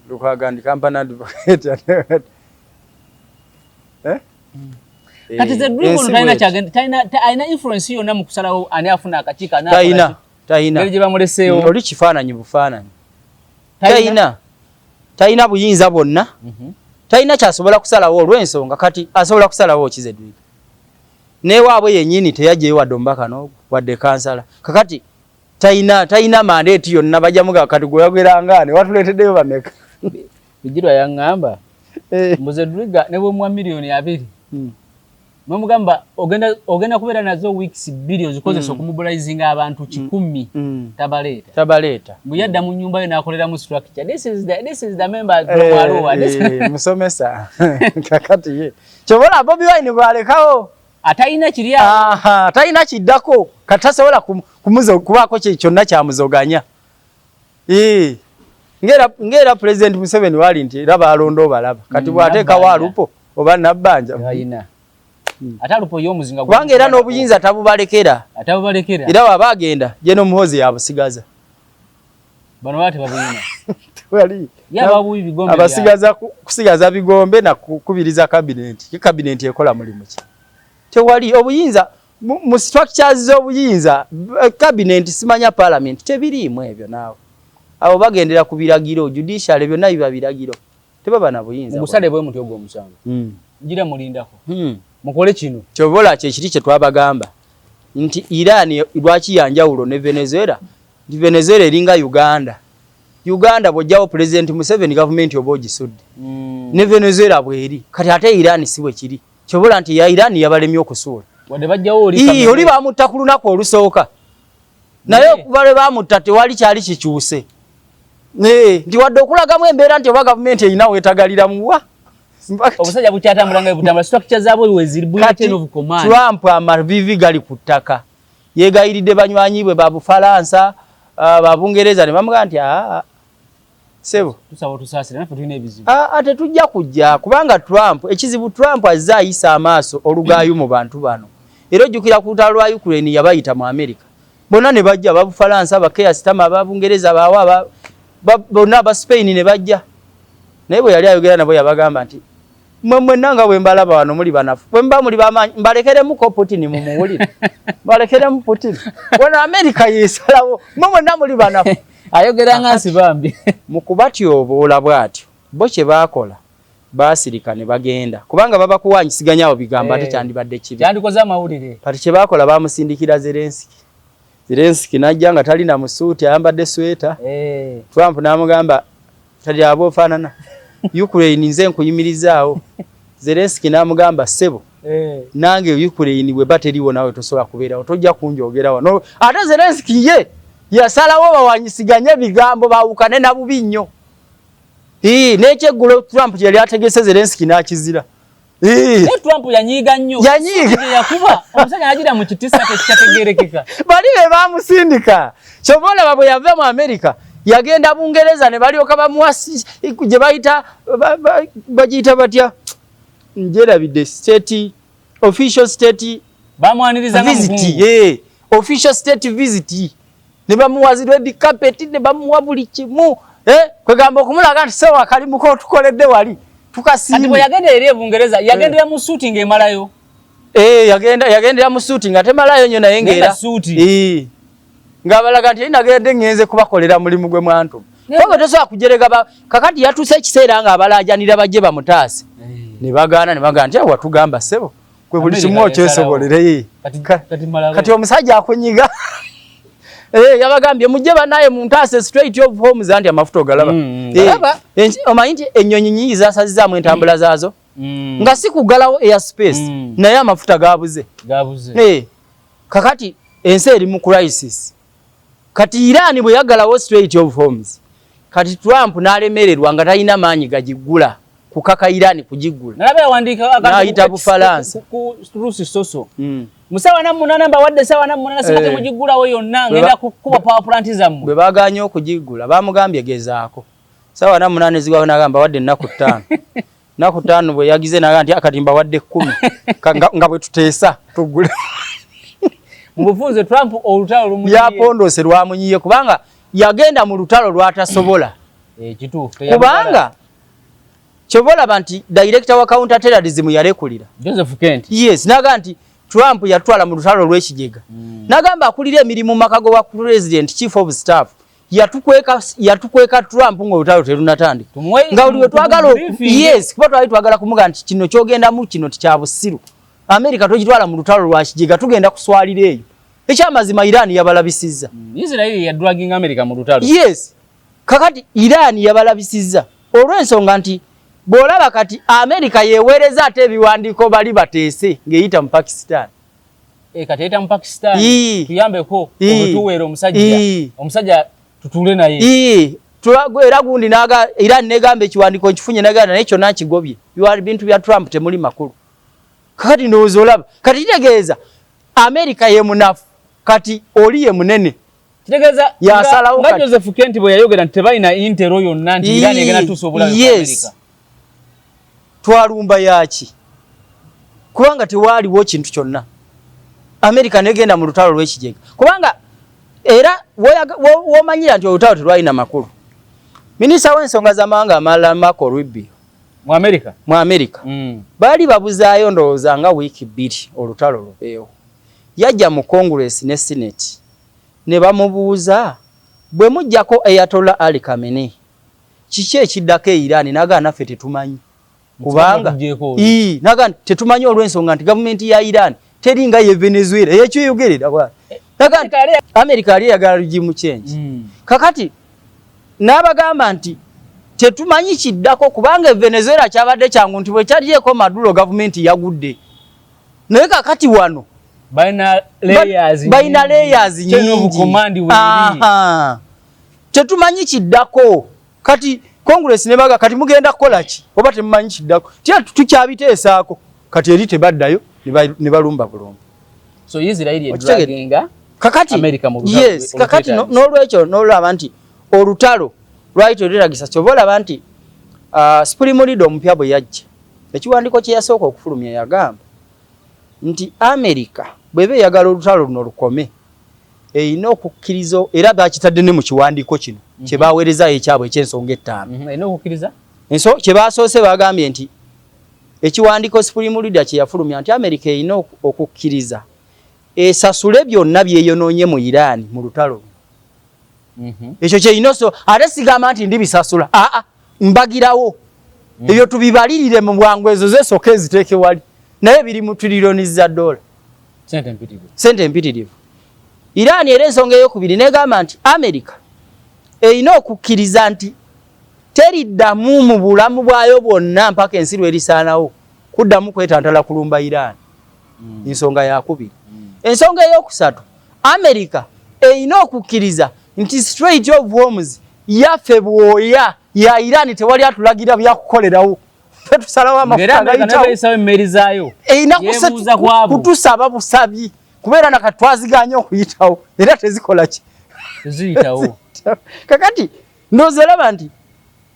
Lukwago ndi company advocate. Kati ze Drigon talina kyagenda, talina alina influence yonna mu kusalawo ani afuna akakiiko ani akola. Talina. Talina. Engeri gye bamuleseewo. Oli kifaananyi bufaananyi. Talina. Talina buyinza bwonna. Talina kyasobola kusalawo olw'ensonga kati asobola kusalawo ki Zedriga. Newaabwe yennyini teyajjayo wadde omubaka n'ogwo wadde kansala. Kakati talina mandate yonna bajja mugamba kati gwe oyogeranga ani watuleeteddeyo bameka. Bigirwa yaŋŋamba mbu Zedriga ne bwe muwa miliyoni 2 Mwemugamba ogenda kubeera nazo weeks 2 ozikozesa okumubilizinga abantu 100 tabaleeta. Tabaleeta. Mbu yadda mu nnyumba ye n'akoleramu structure. This is the members from Arua. Musomesa. Kakati ye. Kyobola Bobi Wine bw'alekawo. Atalina kiri awo. Atalina kiddako. Kati tasobola kubaako kyonna kyamuzoganya. Ng'era President Museveni wali nti era baalonda obalaba. Kati bw'ateekawo Alupo oba Nabbanja. Alina. Ate Alupo y'omuzinga kubanga era n'obuyinza tabubalekera. Atabubalekera. Era bw'aba agenda General Muhoozi yabusigaza. Bano baba tebabulina. Tewali. Ye ababuwi bigombe. Abasigaza kusigaza bigombe na kukubiriza cabinet. Ye cabinet ekola mulimu ki? Tewali obuyinza mu structures z'obuyinza cabinet simanya parliament tebiriimu ebyo naawe. Abo bagendera ku biragiro judiciary byonna biba biragiro. Tebaba na buyinza. Musale bwe mutyo ogw'omusango. Ngira mulindako. Mukole kino. Kyobola kye kiri kye twabagamba nti Iran lwaki yanjawulo ne Venezuela? Nti Venezuela eringa Uganda. Uganda bw'ojjawo President Museveni gavumenti oba ogisudde. Ne Venezuela bw'eri. Kati ate Iran si bwe kiri. Kyobola nti ya Iran yabalemye okusuula. Wadde bajjawo oli oli bamutta ku lunaku olusooka. Naye okuva lwe bamutta tewali kyali kikyuse. Nti wadde okulagamu embeera nti oba gavumenti erina weetagalira muwa. Obusajja bukyatambula nga butambula structure zaabwe weziri bulina chain of command. Trump amaviivi gali ku ttaka. Yeegayiridde banywanyi bwe ba Bufalansa, ba Bungereza ne bamugamba nti ssebo. Tusaba otusaasire naffe tulina ebizibu. Tetujja kujja kubanga Trump ekizibu Trump azze ayisa amaaso olugaayu mu bantu bano. Era ojjukira ku lutalo lwa Ukraine yabayita mu America. Bonna ne bajja aba Bufalansa, aba Keir Starmer, aba Bungereza, baawa bonna aba Spain ne bajja. Naye bwe yali ayogera nabo yabagamba nti mmwe mwenna nga bwe mbalaba wano muli banafu. Bwe muba muli b'amaanyi mbalekeremuko Putin mumuwulire. Mbalekeremu Putin. Wano America yeesalawo. Mmwe mwenna muli banafu. Ayogera nga Nsibambi. Mu kubatyoboola bw'atyo bo kye baakola baasirika ne bagenda kubanga babakuwanyisiganya awo bigambo ate kyandibadde kibi. Kyandikoze amawulire. Kati kye baakola baamusindikira Zelensky. Zelensky n'ajja nga talina musuuti ayambadde sweta. Trump n'amugamba tali abo ofaanana Ukraine nze nkuyimirizaawo. Zelensky n'amugamba, "Ssebo, nange Ukraine bweba teriwo nawe tosobola kubeerawo, tojja kunjogera wano." Ate Zelensky ye yasalawo bawanyisiganye ebigambo, bawukane na bubi nnyo. N'ekyeggulo Trump kye yali ategese, Zelensky n'akizira. Naye Trump yanyiiga nnyo. Yanyiiga. Yakuba omusajja n'agira mu kitisa tekitategeerekeka. Bali be bamusindika. Kyova olaba bwe yava mu America yagenda Bungereza ne balyoka bamuwa gye bayita bagiyita batya, njerabidde, state, official state Bamwaniriza nga visit. Mukungu. Official state visit, ne bamuwa zi red carpet, ne bamuwa buli kimu, kwegamba okumulaga nti sewa akalimu kotukoledde wali Kati tukasiimye. Bwe yagendera eri e Bungereza, yagendera mu suuti ng'emalayo. Yagendera mu suuti nga temalayo nnyo, naye Naye nga ng'era suuti. Ng'abalaga nti nagende ngenze kubakolera mulimu gwe mwantuma, kubanga tosobola kujerega. Kakati yatuuse ekiseera nga abalaajanira bajje bamutaase, ne bagaana, ne bagaana nti, "Watugamba ssebo, gwe buli kimu America. okyesobolere." Kati malabe. Kati omusajja akunyiga. Yabagambye, "Mujje bannaye muntaase Strait of Hormuz," anti amafuta ogalaba. Galaba. Omanyi nti ennyonyi nyingi zasazizaamu entambula zaazo nga si kuggalawo air space, naye amafuta gabuze. Gabuze. Kakati ensi eri mu crisis. Kati Iran bwe yaggalawo Strait of Hormuz, kati Trump n'alemererwa nga talina maanyi gagiggula, kukaka Iran kugiggula. Nalaba yawandiika akantu N'ayita ku Bufalansa. ku Truth Social. Mu ssaawa 48, mbawadde essaawa 48, singa temugiggulawo yonna, ngenda kukuba power plant zammwe. Bwe baganye okugiggula, bamugambye, "Gezaako saawa 48 zigwako." Nagamba, "Wadde ennaku 5." Nnaku 5 bwe yagize, naga nti, "Kati mbawadde 10, nga bwe tuteesa tuggule." Mu bufunze Trump olutalo lumuyiye. Yapondoose, lwamunyiye, kubanga yagenda mu lutalo lwatasobola. Kituufu. Kubanga kyova olaba nti director wa counter terrorism yalekulira. Joseph Kent. Yes, naga nti Trump yatwala mu lutalo lw'ekijega. Nagamba akulira emirimu mu maka wa president, chief of staff, yatukweka Trump ng'olutalo terunatandika, nga buli we twagala briefing. Yes, kuba twali twagala kumuga nti kino kyogendamu kino tikya busiru, America togitwala mu lutalo lwa kijega, tugenda kuswalira eyo. Ekyamazima Iran yabalabisizza. Israel ya dragging America mu lutalo. Yes, kakati Iran yabalabisizza olw'ensonga nti bw'olaba kati America yeweereza ate ebiwandiiko bali bateese ng'eyita mu Pakistan. Kati eyita mu Pakistan. Tuyambeko otuweera omusajja. Omusajja tutuule naye. Era gundi naga Iran negamba ekiwandiiko nkifunye, nagamba naye kyonna nkigobye. Bintu bya Trump temuli makulu. Kakati ndowooza olaba kati kitegeeza America ye munafu, kati oli ye munene. Kitegeeza Yasalawo nga kati. Joseph Kent bwe yayogera nti tebalina intel yonna nti Iran egenda tuusa obulabe ku America. Twalumba yaki? Kubanga tewaaliwo kintu kyonna. America negenda mu lutalo lw'ekijega, kubanga era womanyira nti olutalo terwalina makulu, minisita w'ensonga z'amawanga amalala Marco Rubio mu America. Mu America. Baali babuzaayo ndowooza nga wiiki 2 olutalo lubeewo. Yajja mu Congress ne Senate ne bamubuuza, "Bwe muggyako Ayatollah Ali Khamenei, kiki ekiddako e Iran?" Nagaa, "Naffe tetumanyi," kubanga Tuggyeeko oyo. Nagaa nti tetumanyi olw'ensonga nti gavumenti ya Iran teri nga ye Venezuela eyekyoyogerera bwati. Nagaa nti America yali eyagala regime change. Kakati n'abagamba nti tetumanyi kiddako, kubanga e Venezuela kyabadde kyangu nti bwe kyalyeko Maduro gavumenti yagudde, naye kakati wano balina layers balina nyingi. Layers Chain of nyingi. command weeri. Aha. Tetumanyi kiddako. Kati Congress ne baga, "Kati mugenda kukola ki oba temumanyi kiddako?" Tya tukyabiteesaako. Kati eri tebaddayo, ne balumba bulumba. So Israel Okitegedde? edraginga Kakati America mu lutalo yes, kakati olwetagisa. N'olwekyo n'olaba nti olutalo lwali terweragisa. Kyova olaba nti supreme leader omupya bwe yajja, ekiwandiiko kye yasooka okufulumya yagamba nti America bw'eba eyagala olutalo luno lukome, erina okukkiriza, era bakitadde ne mu kiwandiiko kino kye baweerezaayo ekyabwe eky'ensonga 5. Erina okukkiriza. Enso kye basoose bagambye nti ekiwandiiko supreme leader kye yafulumya nti America erina okukkiriza esasule byonna byeyonoonye mu Iran mu lutalo. Ekyo kyerina so ate sigamba nti ndibisasula, aa, mbagirawo ebyo tubibalirire mu bwangu, ezo zesooka eziteeke wali, naye biri mu trillioni za dola. Sente mpitirivu. Sente empitirivu. Iran era ensonga eyokubiri negamba nti America erina okukkiriza nti teriddamu mu bulamu bwayo bwonna mpaka ensi lwerisaanawo Kuddamu kwetantala kulumba Iran. Ensonga yakubiri. Ensonga eyokusatu, America erina okukkiriza nti Strait of Hormuz yaffe bwoya ya Iran, tewali atulagira byakukolerawo, ffe tusalawo amafuta agayitawo. Emmeri zaayo Erina yeebuuza ku abo. Kutusaba busabi kubeera nakati twaziganye okuyitawo era tezikola ki? Teziyitawo. Kakati ndowooza olaba nti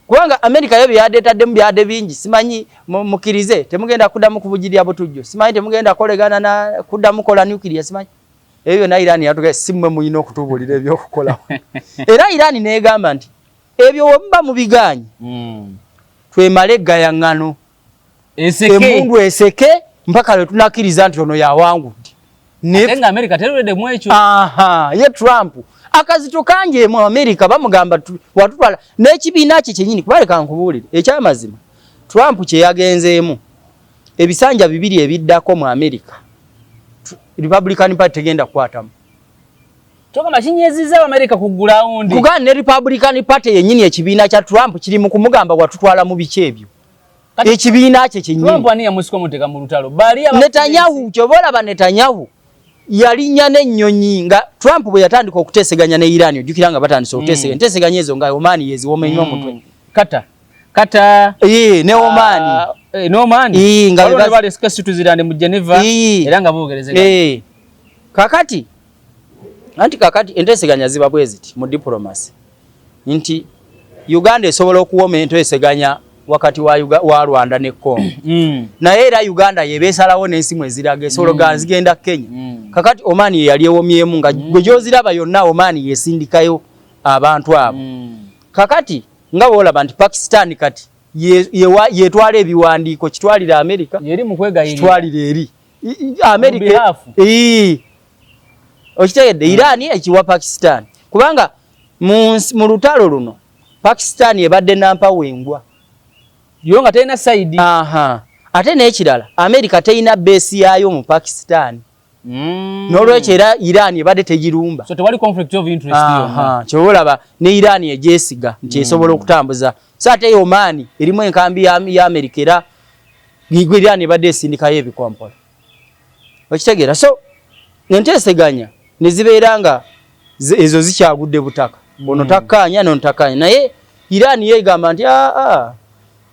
kubanga America yo byadde etaddemu byadde bingi, simanyi mukkirize temugenda kuddamu kubugirya butujju, simanyi temugenda kukolegana na kuddamu kola nuclear, simanyi ebyo byonna. Iran yatuga si mmwe mulina okutubuulira ebyokukola. Era Iran negamba nti ebyo wemuba mubigaanye, twemale eggayaŋŋano, eseke, emundu eseke mpaka lwe tunakkiriza nti ono yawangudde. Ate nga America terwedde mu ekyo. Aha, ye Trump akazito kangi mu America bamugamba watutwala n'ekibiina kye kyennyini. Kubaleka nkubuulire ekyamazima, Trump kye yagenzeemu ebisanja 2 ebiddako mu America, Republican Party tegenda kukwatamu. Togamba kinyeziza Abamerika ku ground. Kugana ne Republican Party yennyini, ekibiina kya Trump kiri mu kumugamba watutwala mu biki ebyo. Ekibiina kye kyennyini. Trump ani yamusika omuteka mu lutalo? Bali Netanyahu, ky'oba olaba Netanyahu yalinnya n'ennyonyi nga Trump bwe yatandika okuteeseganya ne Iran. Ojjukira nga batandise okuteeseganya, enteeseganya ezo nga Oman yeziwomenya omutwe. Kata kata. Ee, ne Oman. Ah, ne Oman. Ee, nga waliwo ne bali Switzerland mu Geneva era nga boogerezeganya. Ee. Kakati anti kakati enteeseganya ziba bwe ziti mu diplomacy nti Uganda esobola okuwoma enteeseganya wakati wa Rwanda ne Congo, naye era Uganda yeba esalawo n'ensi mwe ziraga esobola zigenda Kenya. Kakati Oman ye yali ewomyemu nga gwe gy'oziraba yonna Oman yesindikayo abantu abo. Kakati nga bw'olaba nti Pakistan kati yetwala ebiwandiiko, kitwalira America, yeri mu kwegayirira, kitwalira eri America. Behalf. Ee. Okitegedde? Iran ekiwa Pakistan kubanga mu lutalo luno Pakistan ebadde nampawengwa. Yo nga terina side. Aha. Ate n'ekirala, America terina base yaayo mu Pakistan. N'olwekyo era Iran ebadde tegirumba. So tewali conflict of interest yonna. Aha, ky'oba olaba ne Iran egyesiga nti esobola okutambuza. So ate Oman erimu enkambi ya America, era igwe Iran ebadde esindikayo ebikompola. Okitegeera? So enteeseganya ne zibeera nga ezo zikyagudde butaka. Ono takkaanya nono takkaanya, naye Iran ye egamba nti aa,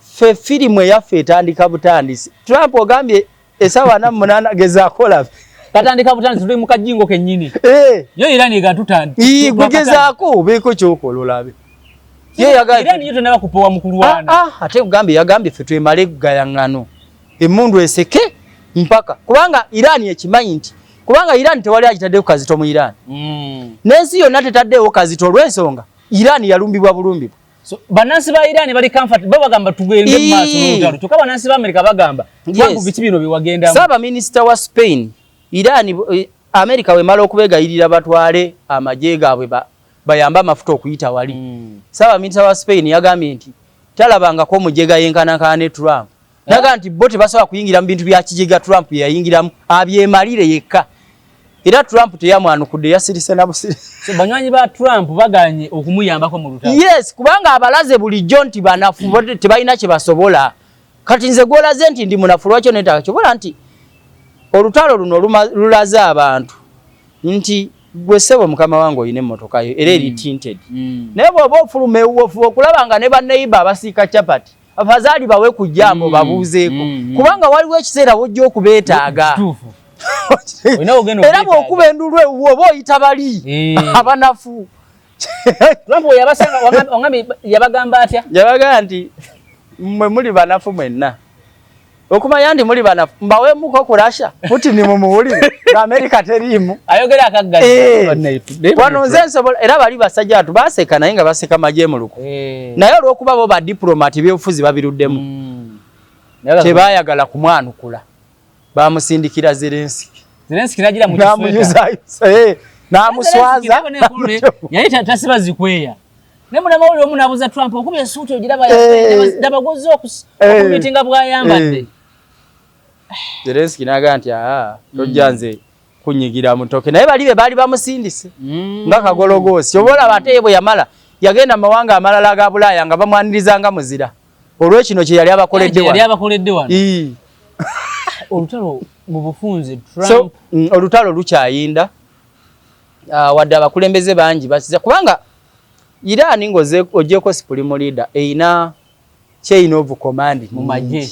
ffe firimu eyaffe etandika butandisi. Trump ogambye essaawa 48, gezaako olabe. Katandika butandisi, tuli mu kajingo kennyini. Eh. Yo Iran egatutandi. Ii, gwe gezaako obeeko kyokola olabe. Ye Iran yo tenaba kupowa mu kulwana. Ah, ah, ate kugambye, yagambye ffe twemale gayaŋŋano, emmundu eseke mpaka, kubanga Iran ekimanyi nti kubanga Iran tewali agitaddeyo kazito mu Iran, n'ensi yonna tetaddeewo kazito olw'ensonga Iran yalumbibwa bulumbibwa. So bannansi ba Iran bali comfort, bo bagamba tugende mu maaso n'olutalo, kyokka bannansi ba America bagamba Trump biki bino byewagendamu? Ssaabaminisita wa Spain, Iran America wemala okubegayirira batwale amagye gaabwe bayambe amafuta okuyita wali, Ssaabaminisita wa Spain yagambye nti talabangako omujega yenkanankana ne Trump. Naga nti bo tebasobola kuyingira mu bintu bya kijega Trump yayingiramu, abyemalire yekka. Era Trump teyamwanukudde, yasirise na busirisi. So banywanyi ba Trump baganye okumuyambako mu lutalo. Yes, kubanga abalaze bulijjo nti banafu, bo tebalina kye basobola. Kati nze gwolaze nti ndi munafu, lwaki onetaaga? Kyobola nti olutalo luno lulaze abantu nti gwe ssebo mukama wange olina emmotoka yo era eri tinted, naye bw'oba ofuluma ewuwo ofuba okulaba nga ne banneyiba abasiika capati afazaali bawe ku jambo, babuuzeeko, kubanga waliwo ekiseera wojja okubeetaaga. Kituufu. Olina ogenda Era okweetaaga. Bw'okuba endulu ewuwo oba oyita bali abanafu. Trump bwe yabasanga wangambye yabagamba atya? Yabagamba nti mmwe muli banafu mwenna, okumanya nti muli banafu mbaweemuko ku Russia, Putin mumuwulire nga Amerika teriimu. Ayogera akaggazi. Wano nze nsobola. Era bali basajja batu baseka, naye nga baseka majemuluko, naye olw'okuba bo ba diplomat, ebyobufuzi babiruddemu, tebaayagala kumwanukula, bamusindikira Zelenski. Zelensky nagira mu kisweta. N'amuyuzayuza, n'amuswaza. Yali tasiba zikweya. Ne munamawulire omu n'abuuza Trump, okubye esuuti ogiraba, ndabagoze okumitinga bw'ayambadde. Zelenski n'agamba nti aa, tojja nze kunyigira mutoke, naye bali be baali bamusindise nga kagologoosi. Oba olaba ate ye bwe yamala yagenda mu mawanga amalala aga Bulaaya nga bamwaniriza nga muzira olw'ekino kye yali abakoledde. Yali abakoledde wano. Ii. Olutalo mu bufunze Trump. So olutalo lukyayinda, wadde abakulembeze bangi basiza, kubanga Iran ngoze ogyeko supreme leader, eyina chain of command mu magye,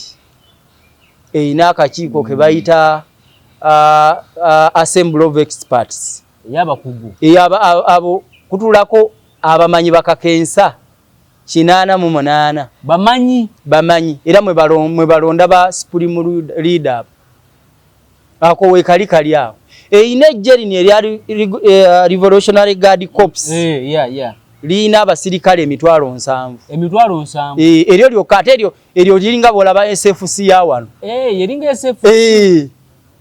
eyina akakiiko ke bayita assembly of experts. Eyabakugu. Abo kutulako abamanyi bakakensa 88. Bamanyi. Bamanyi, era mwe balonda ba supreme leader. Ako wekali kali awo. Eyina ejje lino erya Revolutionary Guard Corps. Eh, yeah. Liyina abasirikale 70,000. 70,000. Eh, eryo lyokka, ate eryo liringa bw'olaba SFC ya wano. Eh, eringa SFC.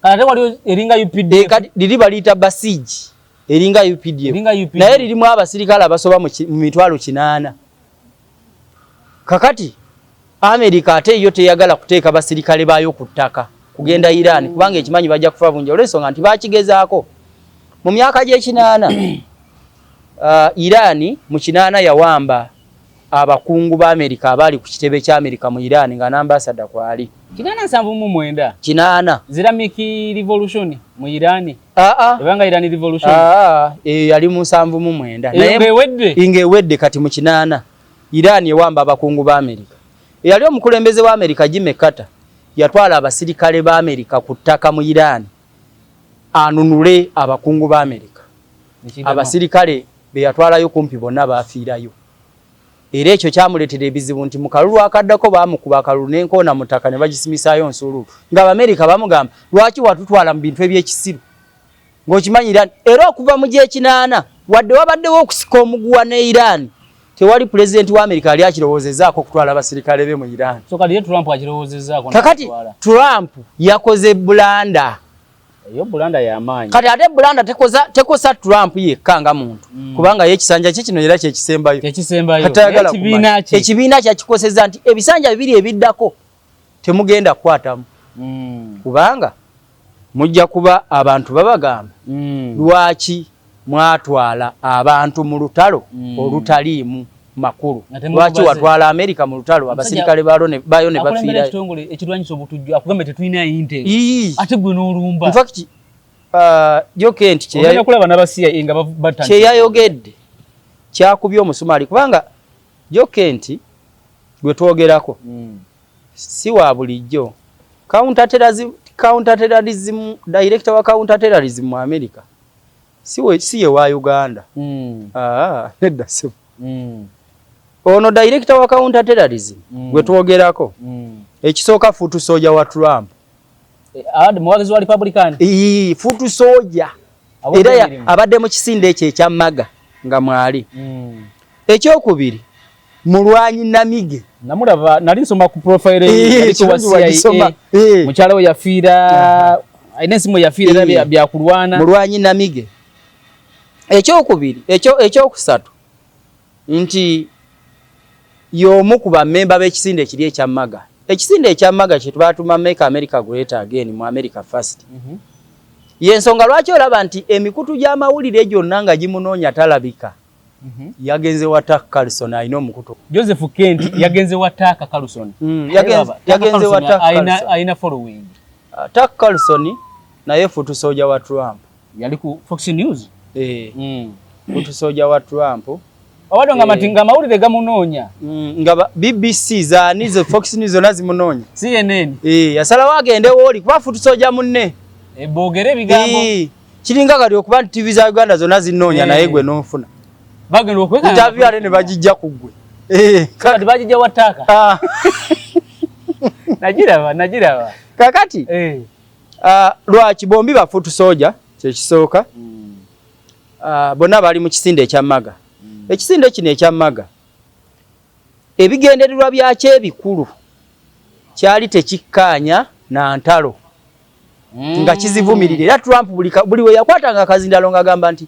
Ate waliwo eringa UPDF. Eh, kati liri baliyita Basij, eringa UPDF. Eringa UPDF. Naye lirimu abasirikale abasoba mu 80,000. Kakati America ate yo teyagala kuteeka basirikale baayo ku ttaka kugenda Iran, kubanga ekimanyi bajja kufa bungi, olw'ensonga nti bakigezaako mu myaka gy'ekinaana. Iran mu 80 yawamba abakungu ba America abaali ku kitebe kya America mu Iran, nga n'ambasada kwali. 879. 80. Islamic Revolution mu Iran. Aa. Ebanga Iran Revolution. Aa, eyo yali mu 79. Naye ng'ewedde. Ng'ewedde. Kati mu 80 Iran ewamba abakungu ba America. Eyali omukulembeze wa America, Jimmy Carter, yatwala abasirikale ba America ku ttaka mu Iran anunule abakungu ba America. Abasirikale be yatwalayo kumpi bonna baafiirayo, era ekyo kyamuleetera ebizibu nti mu kalulu akaddako baamukuba akalulu n'enkoona mu ttaka ne bagisimisaayo nsuuluulu, ng'Abamerika bamugamba, "Lwaki watutwala mu bintu ebyekisiru ng'okimanyi Iran?" Era okuva mu gyekinaana, wadde wabaddewo okusika omuguwa ne Iran, tewali pulezidenti wa Amerika yali akirowoozezaako okutwala abasirikale be mu Iran. So kati ye Trump akirowoozezaako. Kakati Trump yakoze blunder. Eyo blunder y'amaanyi. Kati ate blunder tekosa Trump yekka nga muntu, kubanga ye ekisanja kye kino era kyekisembayo. Kyekisembayo. Katayagala ekibiina kumanya. Kye. Ekibiina kyakikoseza nti ebisanja bibiri ebiddako temugenda kukwatamu, kubanga mujja kuba abantu babagamba, "Lwaki mwatwala abantu mu lutalo olutaliimu makulu?" Ate Lwaki mukubaze. watwala Amerika mu lutalo, abasirikale bayo ne akulembera bafiirayo? Ekitongole ekirwanyisa obutujju akugambe tetulina intel. Ii. Ate gwe n'olumba. In fact, Joe Kent ogenda kulaba n'aba CIA nga batandise. Kyeyayogedde kyakubye omusumaali, kubanga Joe Kent gwe twogerako si wa bulijjo. Counter terrorism director wa counter terrorism mu America si ye wa Uganda. Ah, nedda ssebo. Ono director wa counter terrorism gwe twogerako, ekisooka foot soldier wa Trump. Eh, abadde muwagizi wa Republican. Ii, foot soldier. Abadde Era emirimu. abadde mu kisinde ekyo ekya MAGA nga mwali. Ekyokubiri, mulwanyi namige. Namulaba, nali nsoma ku profile Eh, ye, yaliko wa kirungi wagisoma. CIA. Eh. Mukyala we yafiira, alina ensimu yafiira era byakulwana. Mulwanyi namige. Ekyokubiri, ekyokusatu nti y'omu ku bammemba b'ekisinde ekiri ekya MAGA. Ekisinde ekya MAGA kye tubatuma Make America Great Again mu America First. Yensonga lwaki olaba nti emikutu gy'amawulire gyonna nga gimunoonya talabika. Yagenze wa Tucker Carlson, alina omukutu. Joseph Kent yagenze wa Tucker Carlson. Yagenze wa Tucker Carlson. Alina following. Tucker Carlson naye foot soldier wa Trump. Yali ku Fox News. Eh, foot soldier wa Trump. Obadde nga Eh. mati nga amawulire gamunoonya. Nga BBC zaani ze Fox News zonna zimunoonya. CNN. Eh, yasalawo agende wooli kuba foot soldier munne. Boogere ebigambo. Eh, kiringa kati okuba nti TV za Uganda zonna zinoonya, naye gwe n'onfuna. Bagenda okwekanga. Interview ate ne bagijja ku ggwe. Eh, kati bagijja wa Tucker. Ah. Nagiraba, nagiraba. Kakati Eh. Lwaki bombi ba foot soldier? Kyekisooka. Bonna bali mu kisinde ekya MAGA. Ekisinde kino ekya MAGA, ebigendererwa byakyo ebikulu kyali tekikkaanya na ntalo, nga kizivumirira. Era Trump buli we yakwatanga akazindalo ng'agamba nti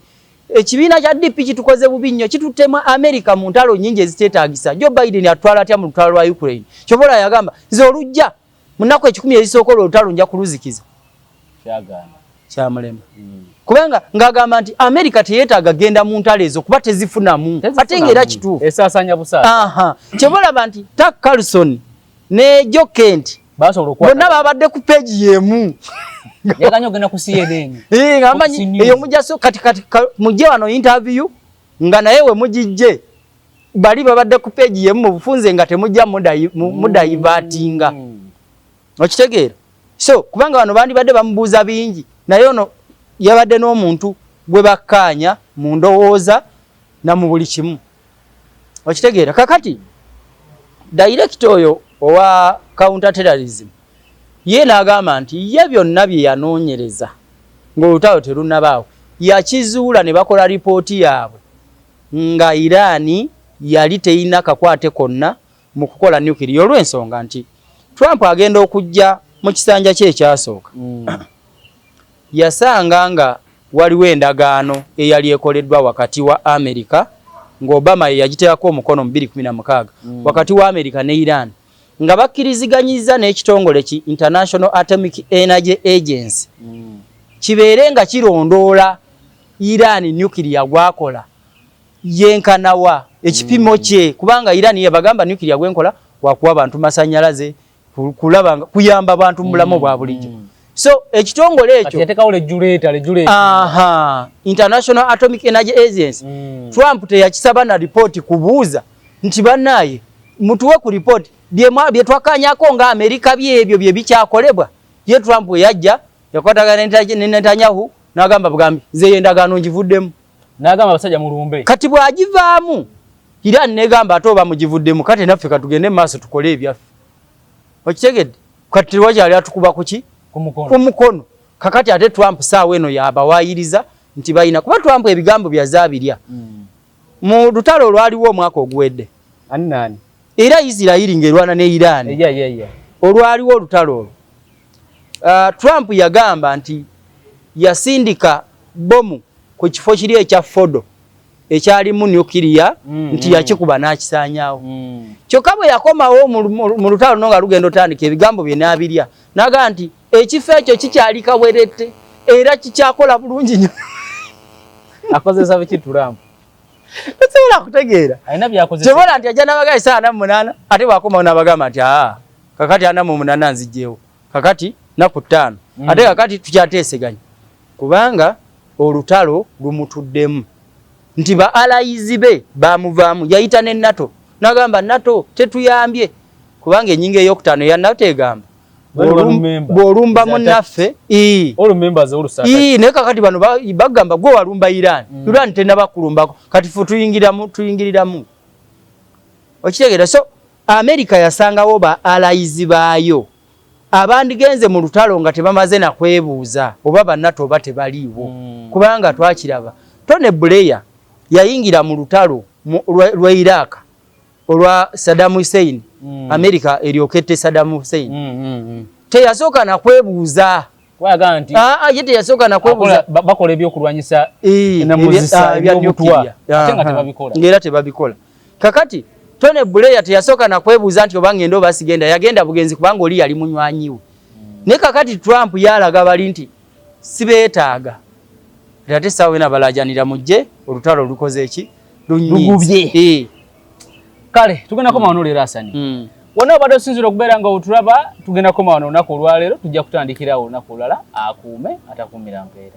ekibiina kya DP kitukoze bubi nnyo, kituttemu America mu ntalo nnyingi eziteetaagisa. Joe Biden atwala atya mu lutalo lwa Ukraine? Kyobola yagamba, "Nze olujja mu nnaku 100 ezisooka olwo olutalo nja kuluzikiza." Kyagaana. Kyamulema, kubanga ng'agamba nti America teyeetaaga genda mu ntalo ezo kuba tezifunamu, ate ng'era kituufu. Esaasanya busaasa. Aha, kyobalaba nti Tucker Carlson ne Joe Kent Basobola okukwata. Bonna babadde ku page yemu. Yaganye ogenda ku CNN. Eh, nga manyi eyo mujja so kati kati mujje wano interview nga naye we mujijje bali babadde ku page yemu mu bufunze nga temujja mudayivatinga. Okitegeera? So kubanga bano bandibadde bamubuuza bingi naye ono yabadde n'omuntu gwe bakkaanya mu ndowooza na mu buli kimu. Okitegeera? Kakati director oyo owa counter terrorism ye n'agamba nti ye byonna bye yanoonyereza ng'olutalo terunnabaawo yakizuula ne bakola ripooti yaabwe nga Iran yali teyina kakwate konna mu kukola nuclear olw'ensonga nti Trump agenda okujja mu kisanja kye ekyasooka yasanga nga waliwo endagaano eyali ekoleddwa wakati wa America ng'Obama ye yagiteekako omukono mu 2016 wakati wa America ne Iran nga bakkiriziganyiza n'ekitongole ki International Atomic Energy Agency kibeere nga kirondoola Iran nuclear gwakola yenkanawa ekipimo kye kubanga Iran yabagamba nuclear gwenkola wakuwa abantu masanyalaze kulaba kuyamba abantu mu bulamu bwa bulijjo. So ekitongole ekyo yateekawo regulator regulator. Aha, International Atomic Energy Agency. Trump teyakisaba na ripooti kubuuza nti bannaye mutuwe ku ripooti bye twakanyako nga Amerika byebyo bye bikyakolebwa. Ye Trump bwe yajja yakwatagana ne Netanyahu n'agamba bugambi nze endagaano ngivuddemu. N'agamba abasajja mulumbe. Kati bw'agivaamu Iran negamba ate oba mugivuddemu kati naffe katugende mu maaso tukole ebyaffe. Okitegedde? Kati tewakyali atukuba ku ki? Ku mukono. Ku mukono. Kakati ate Trump saawa eno yabawaayiriza nti balina kuba Trump ebigambo byazaabirya. Mu lutalo olwaliwo omwaka oguwedde. Ani nani? Era Isirayiri ng'erwana ne Iran. Yeah. Olwaliwo olutalo olwo. Trump yagamba nti yasindika bomu ku kifo kiri ekya Fordo ekyalimu nuclear nti yakikuba n'akisaanyaawo. Kyokka bwe yakomawo mu lutalo luno nga lugenda otandika ebigambo bye n'abirya n'agamba nti ekifo ekyo kikyali kawerette era kikyakola bulungi nnyo. Akozesa biki Trump? Tosobola kutegeera. Alina by'akozesa. Kyobola nti ajja n'abagamba essaawa 48 ate bw'akomawo n'abagamba nti aa kakati 48 nzigyewo kakati 45 ate kakati tukyateeseganya kubanga olutalo lumutuddemu nti ba allies be bamuvaamu. Yayita ne NATO n'agamba NATO tetuyambye kubanga ennyingo ey'okutaano eya NATO egamba bw'olumba munnaffe naye kakati bano bagamba gwe walumba Iran. Iran tennaba kulumbako kati ffe tuyingiriramu. Okitegeera? So America yasangawo ba allies baayo abandigenze mu lutalo nga tebamaze na kwebuuza oba ba NATO oba tebaliiwo. Kubanga twakiraba Tony Blair yayingira mu lutalo lwa Iraq olwa Saddam Hussein. America eryokette Saddam Hussein. Teyasooka na kwebuuza. Ye teyasooka na kwebuuza. Bakola ebyokulwanyisa ate nga tebabikola. Ng'era tebabikola. Kakati Tony Blair teyasooka na kwebuuza nti oba ngenda oba sigenda, yagenda bugenzi kubanga oli yali munywanyi we. Naye kakati Trump yalaga bali nti sibeetaaga. Ate essaawa eno abalaajanira mujje olutalo lukoze eki? Lugubye. Kale tugenda koma wano leero Asani. Wonna obadde osinziira okubeera nga otulaba tugenda koma wano olunaku olwaleero tujja kutandikirawo olunaku olulala akuume atakuumira mpeera.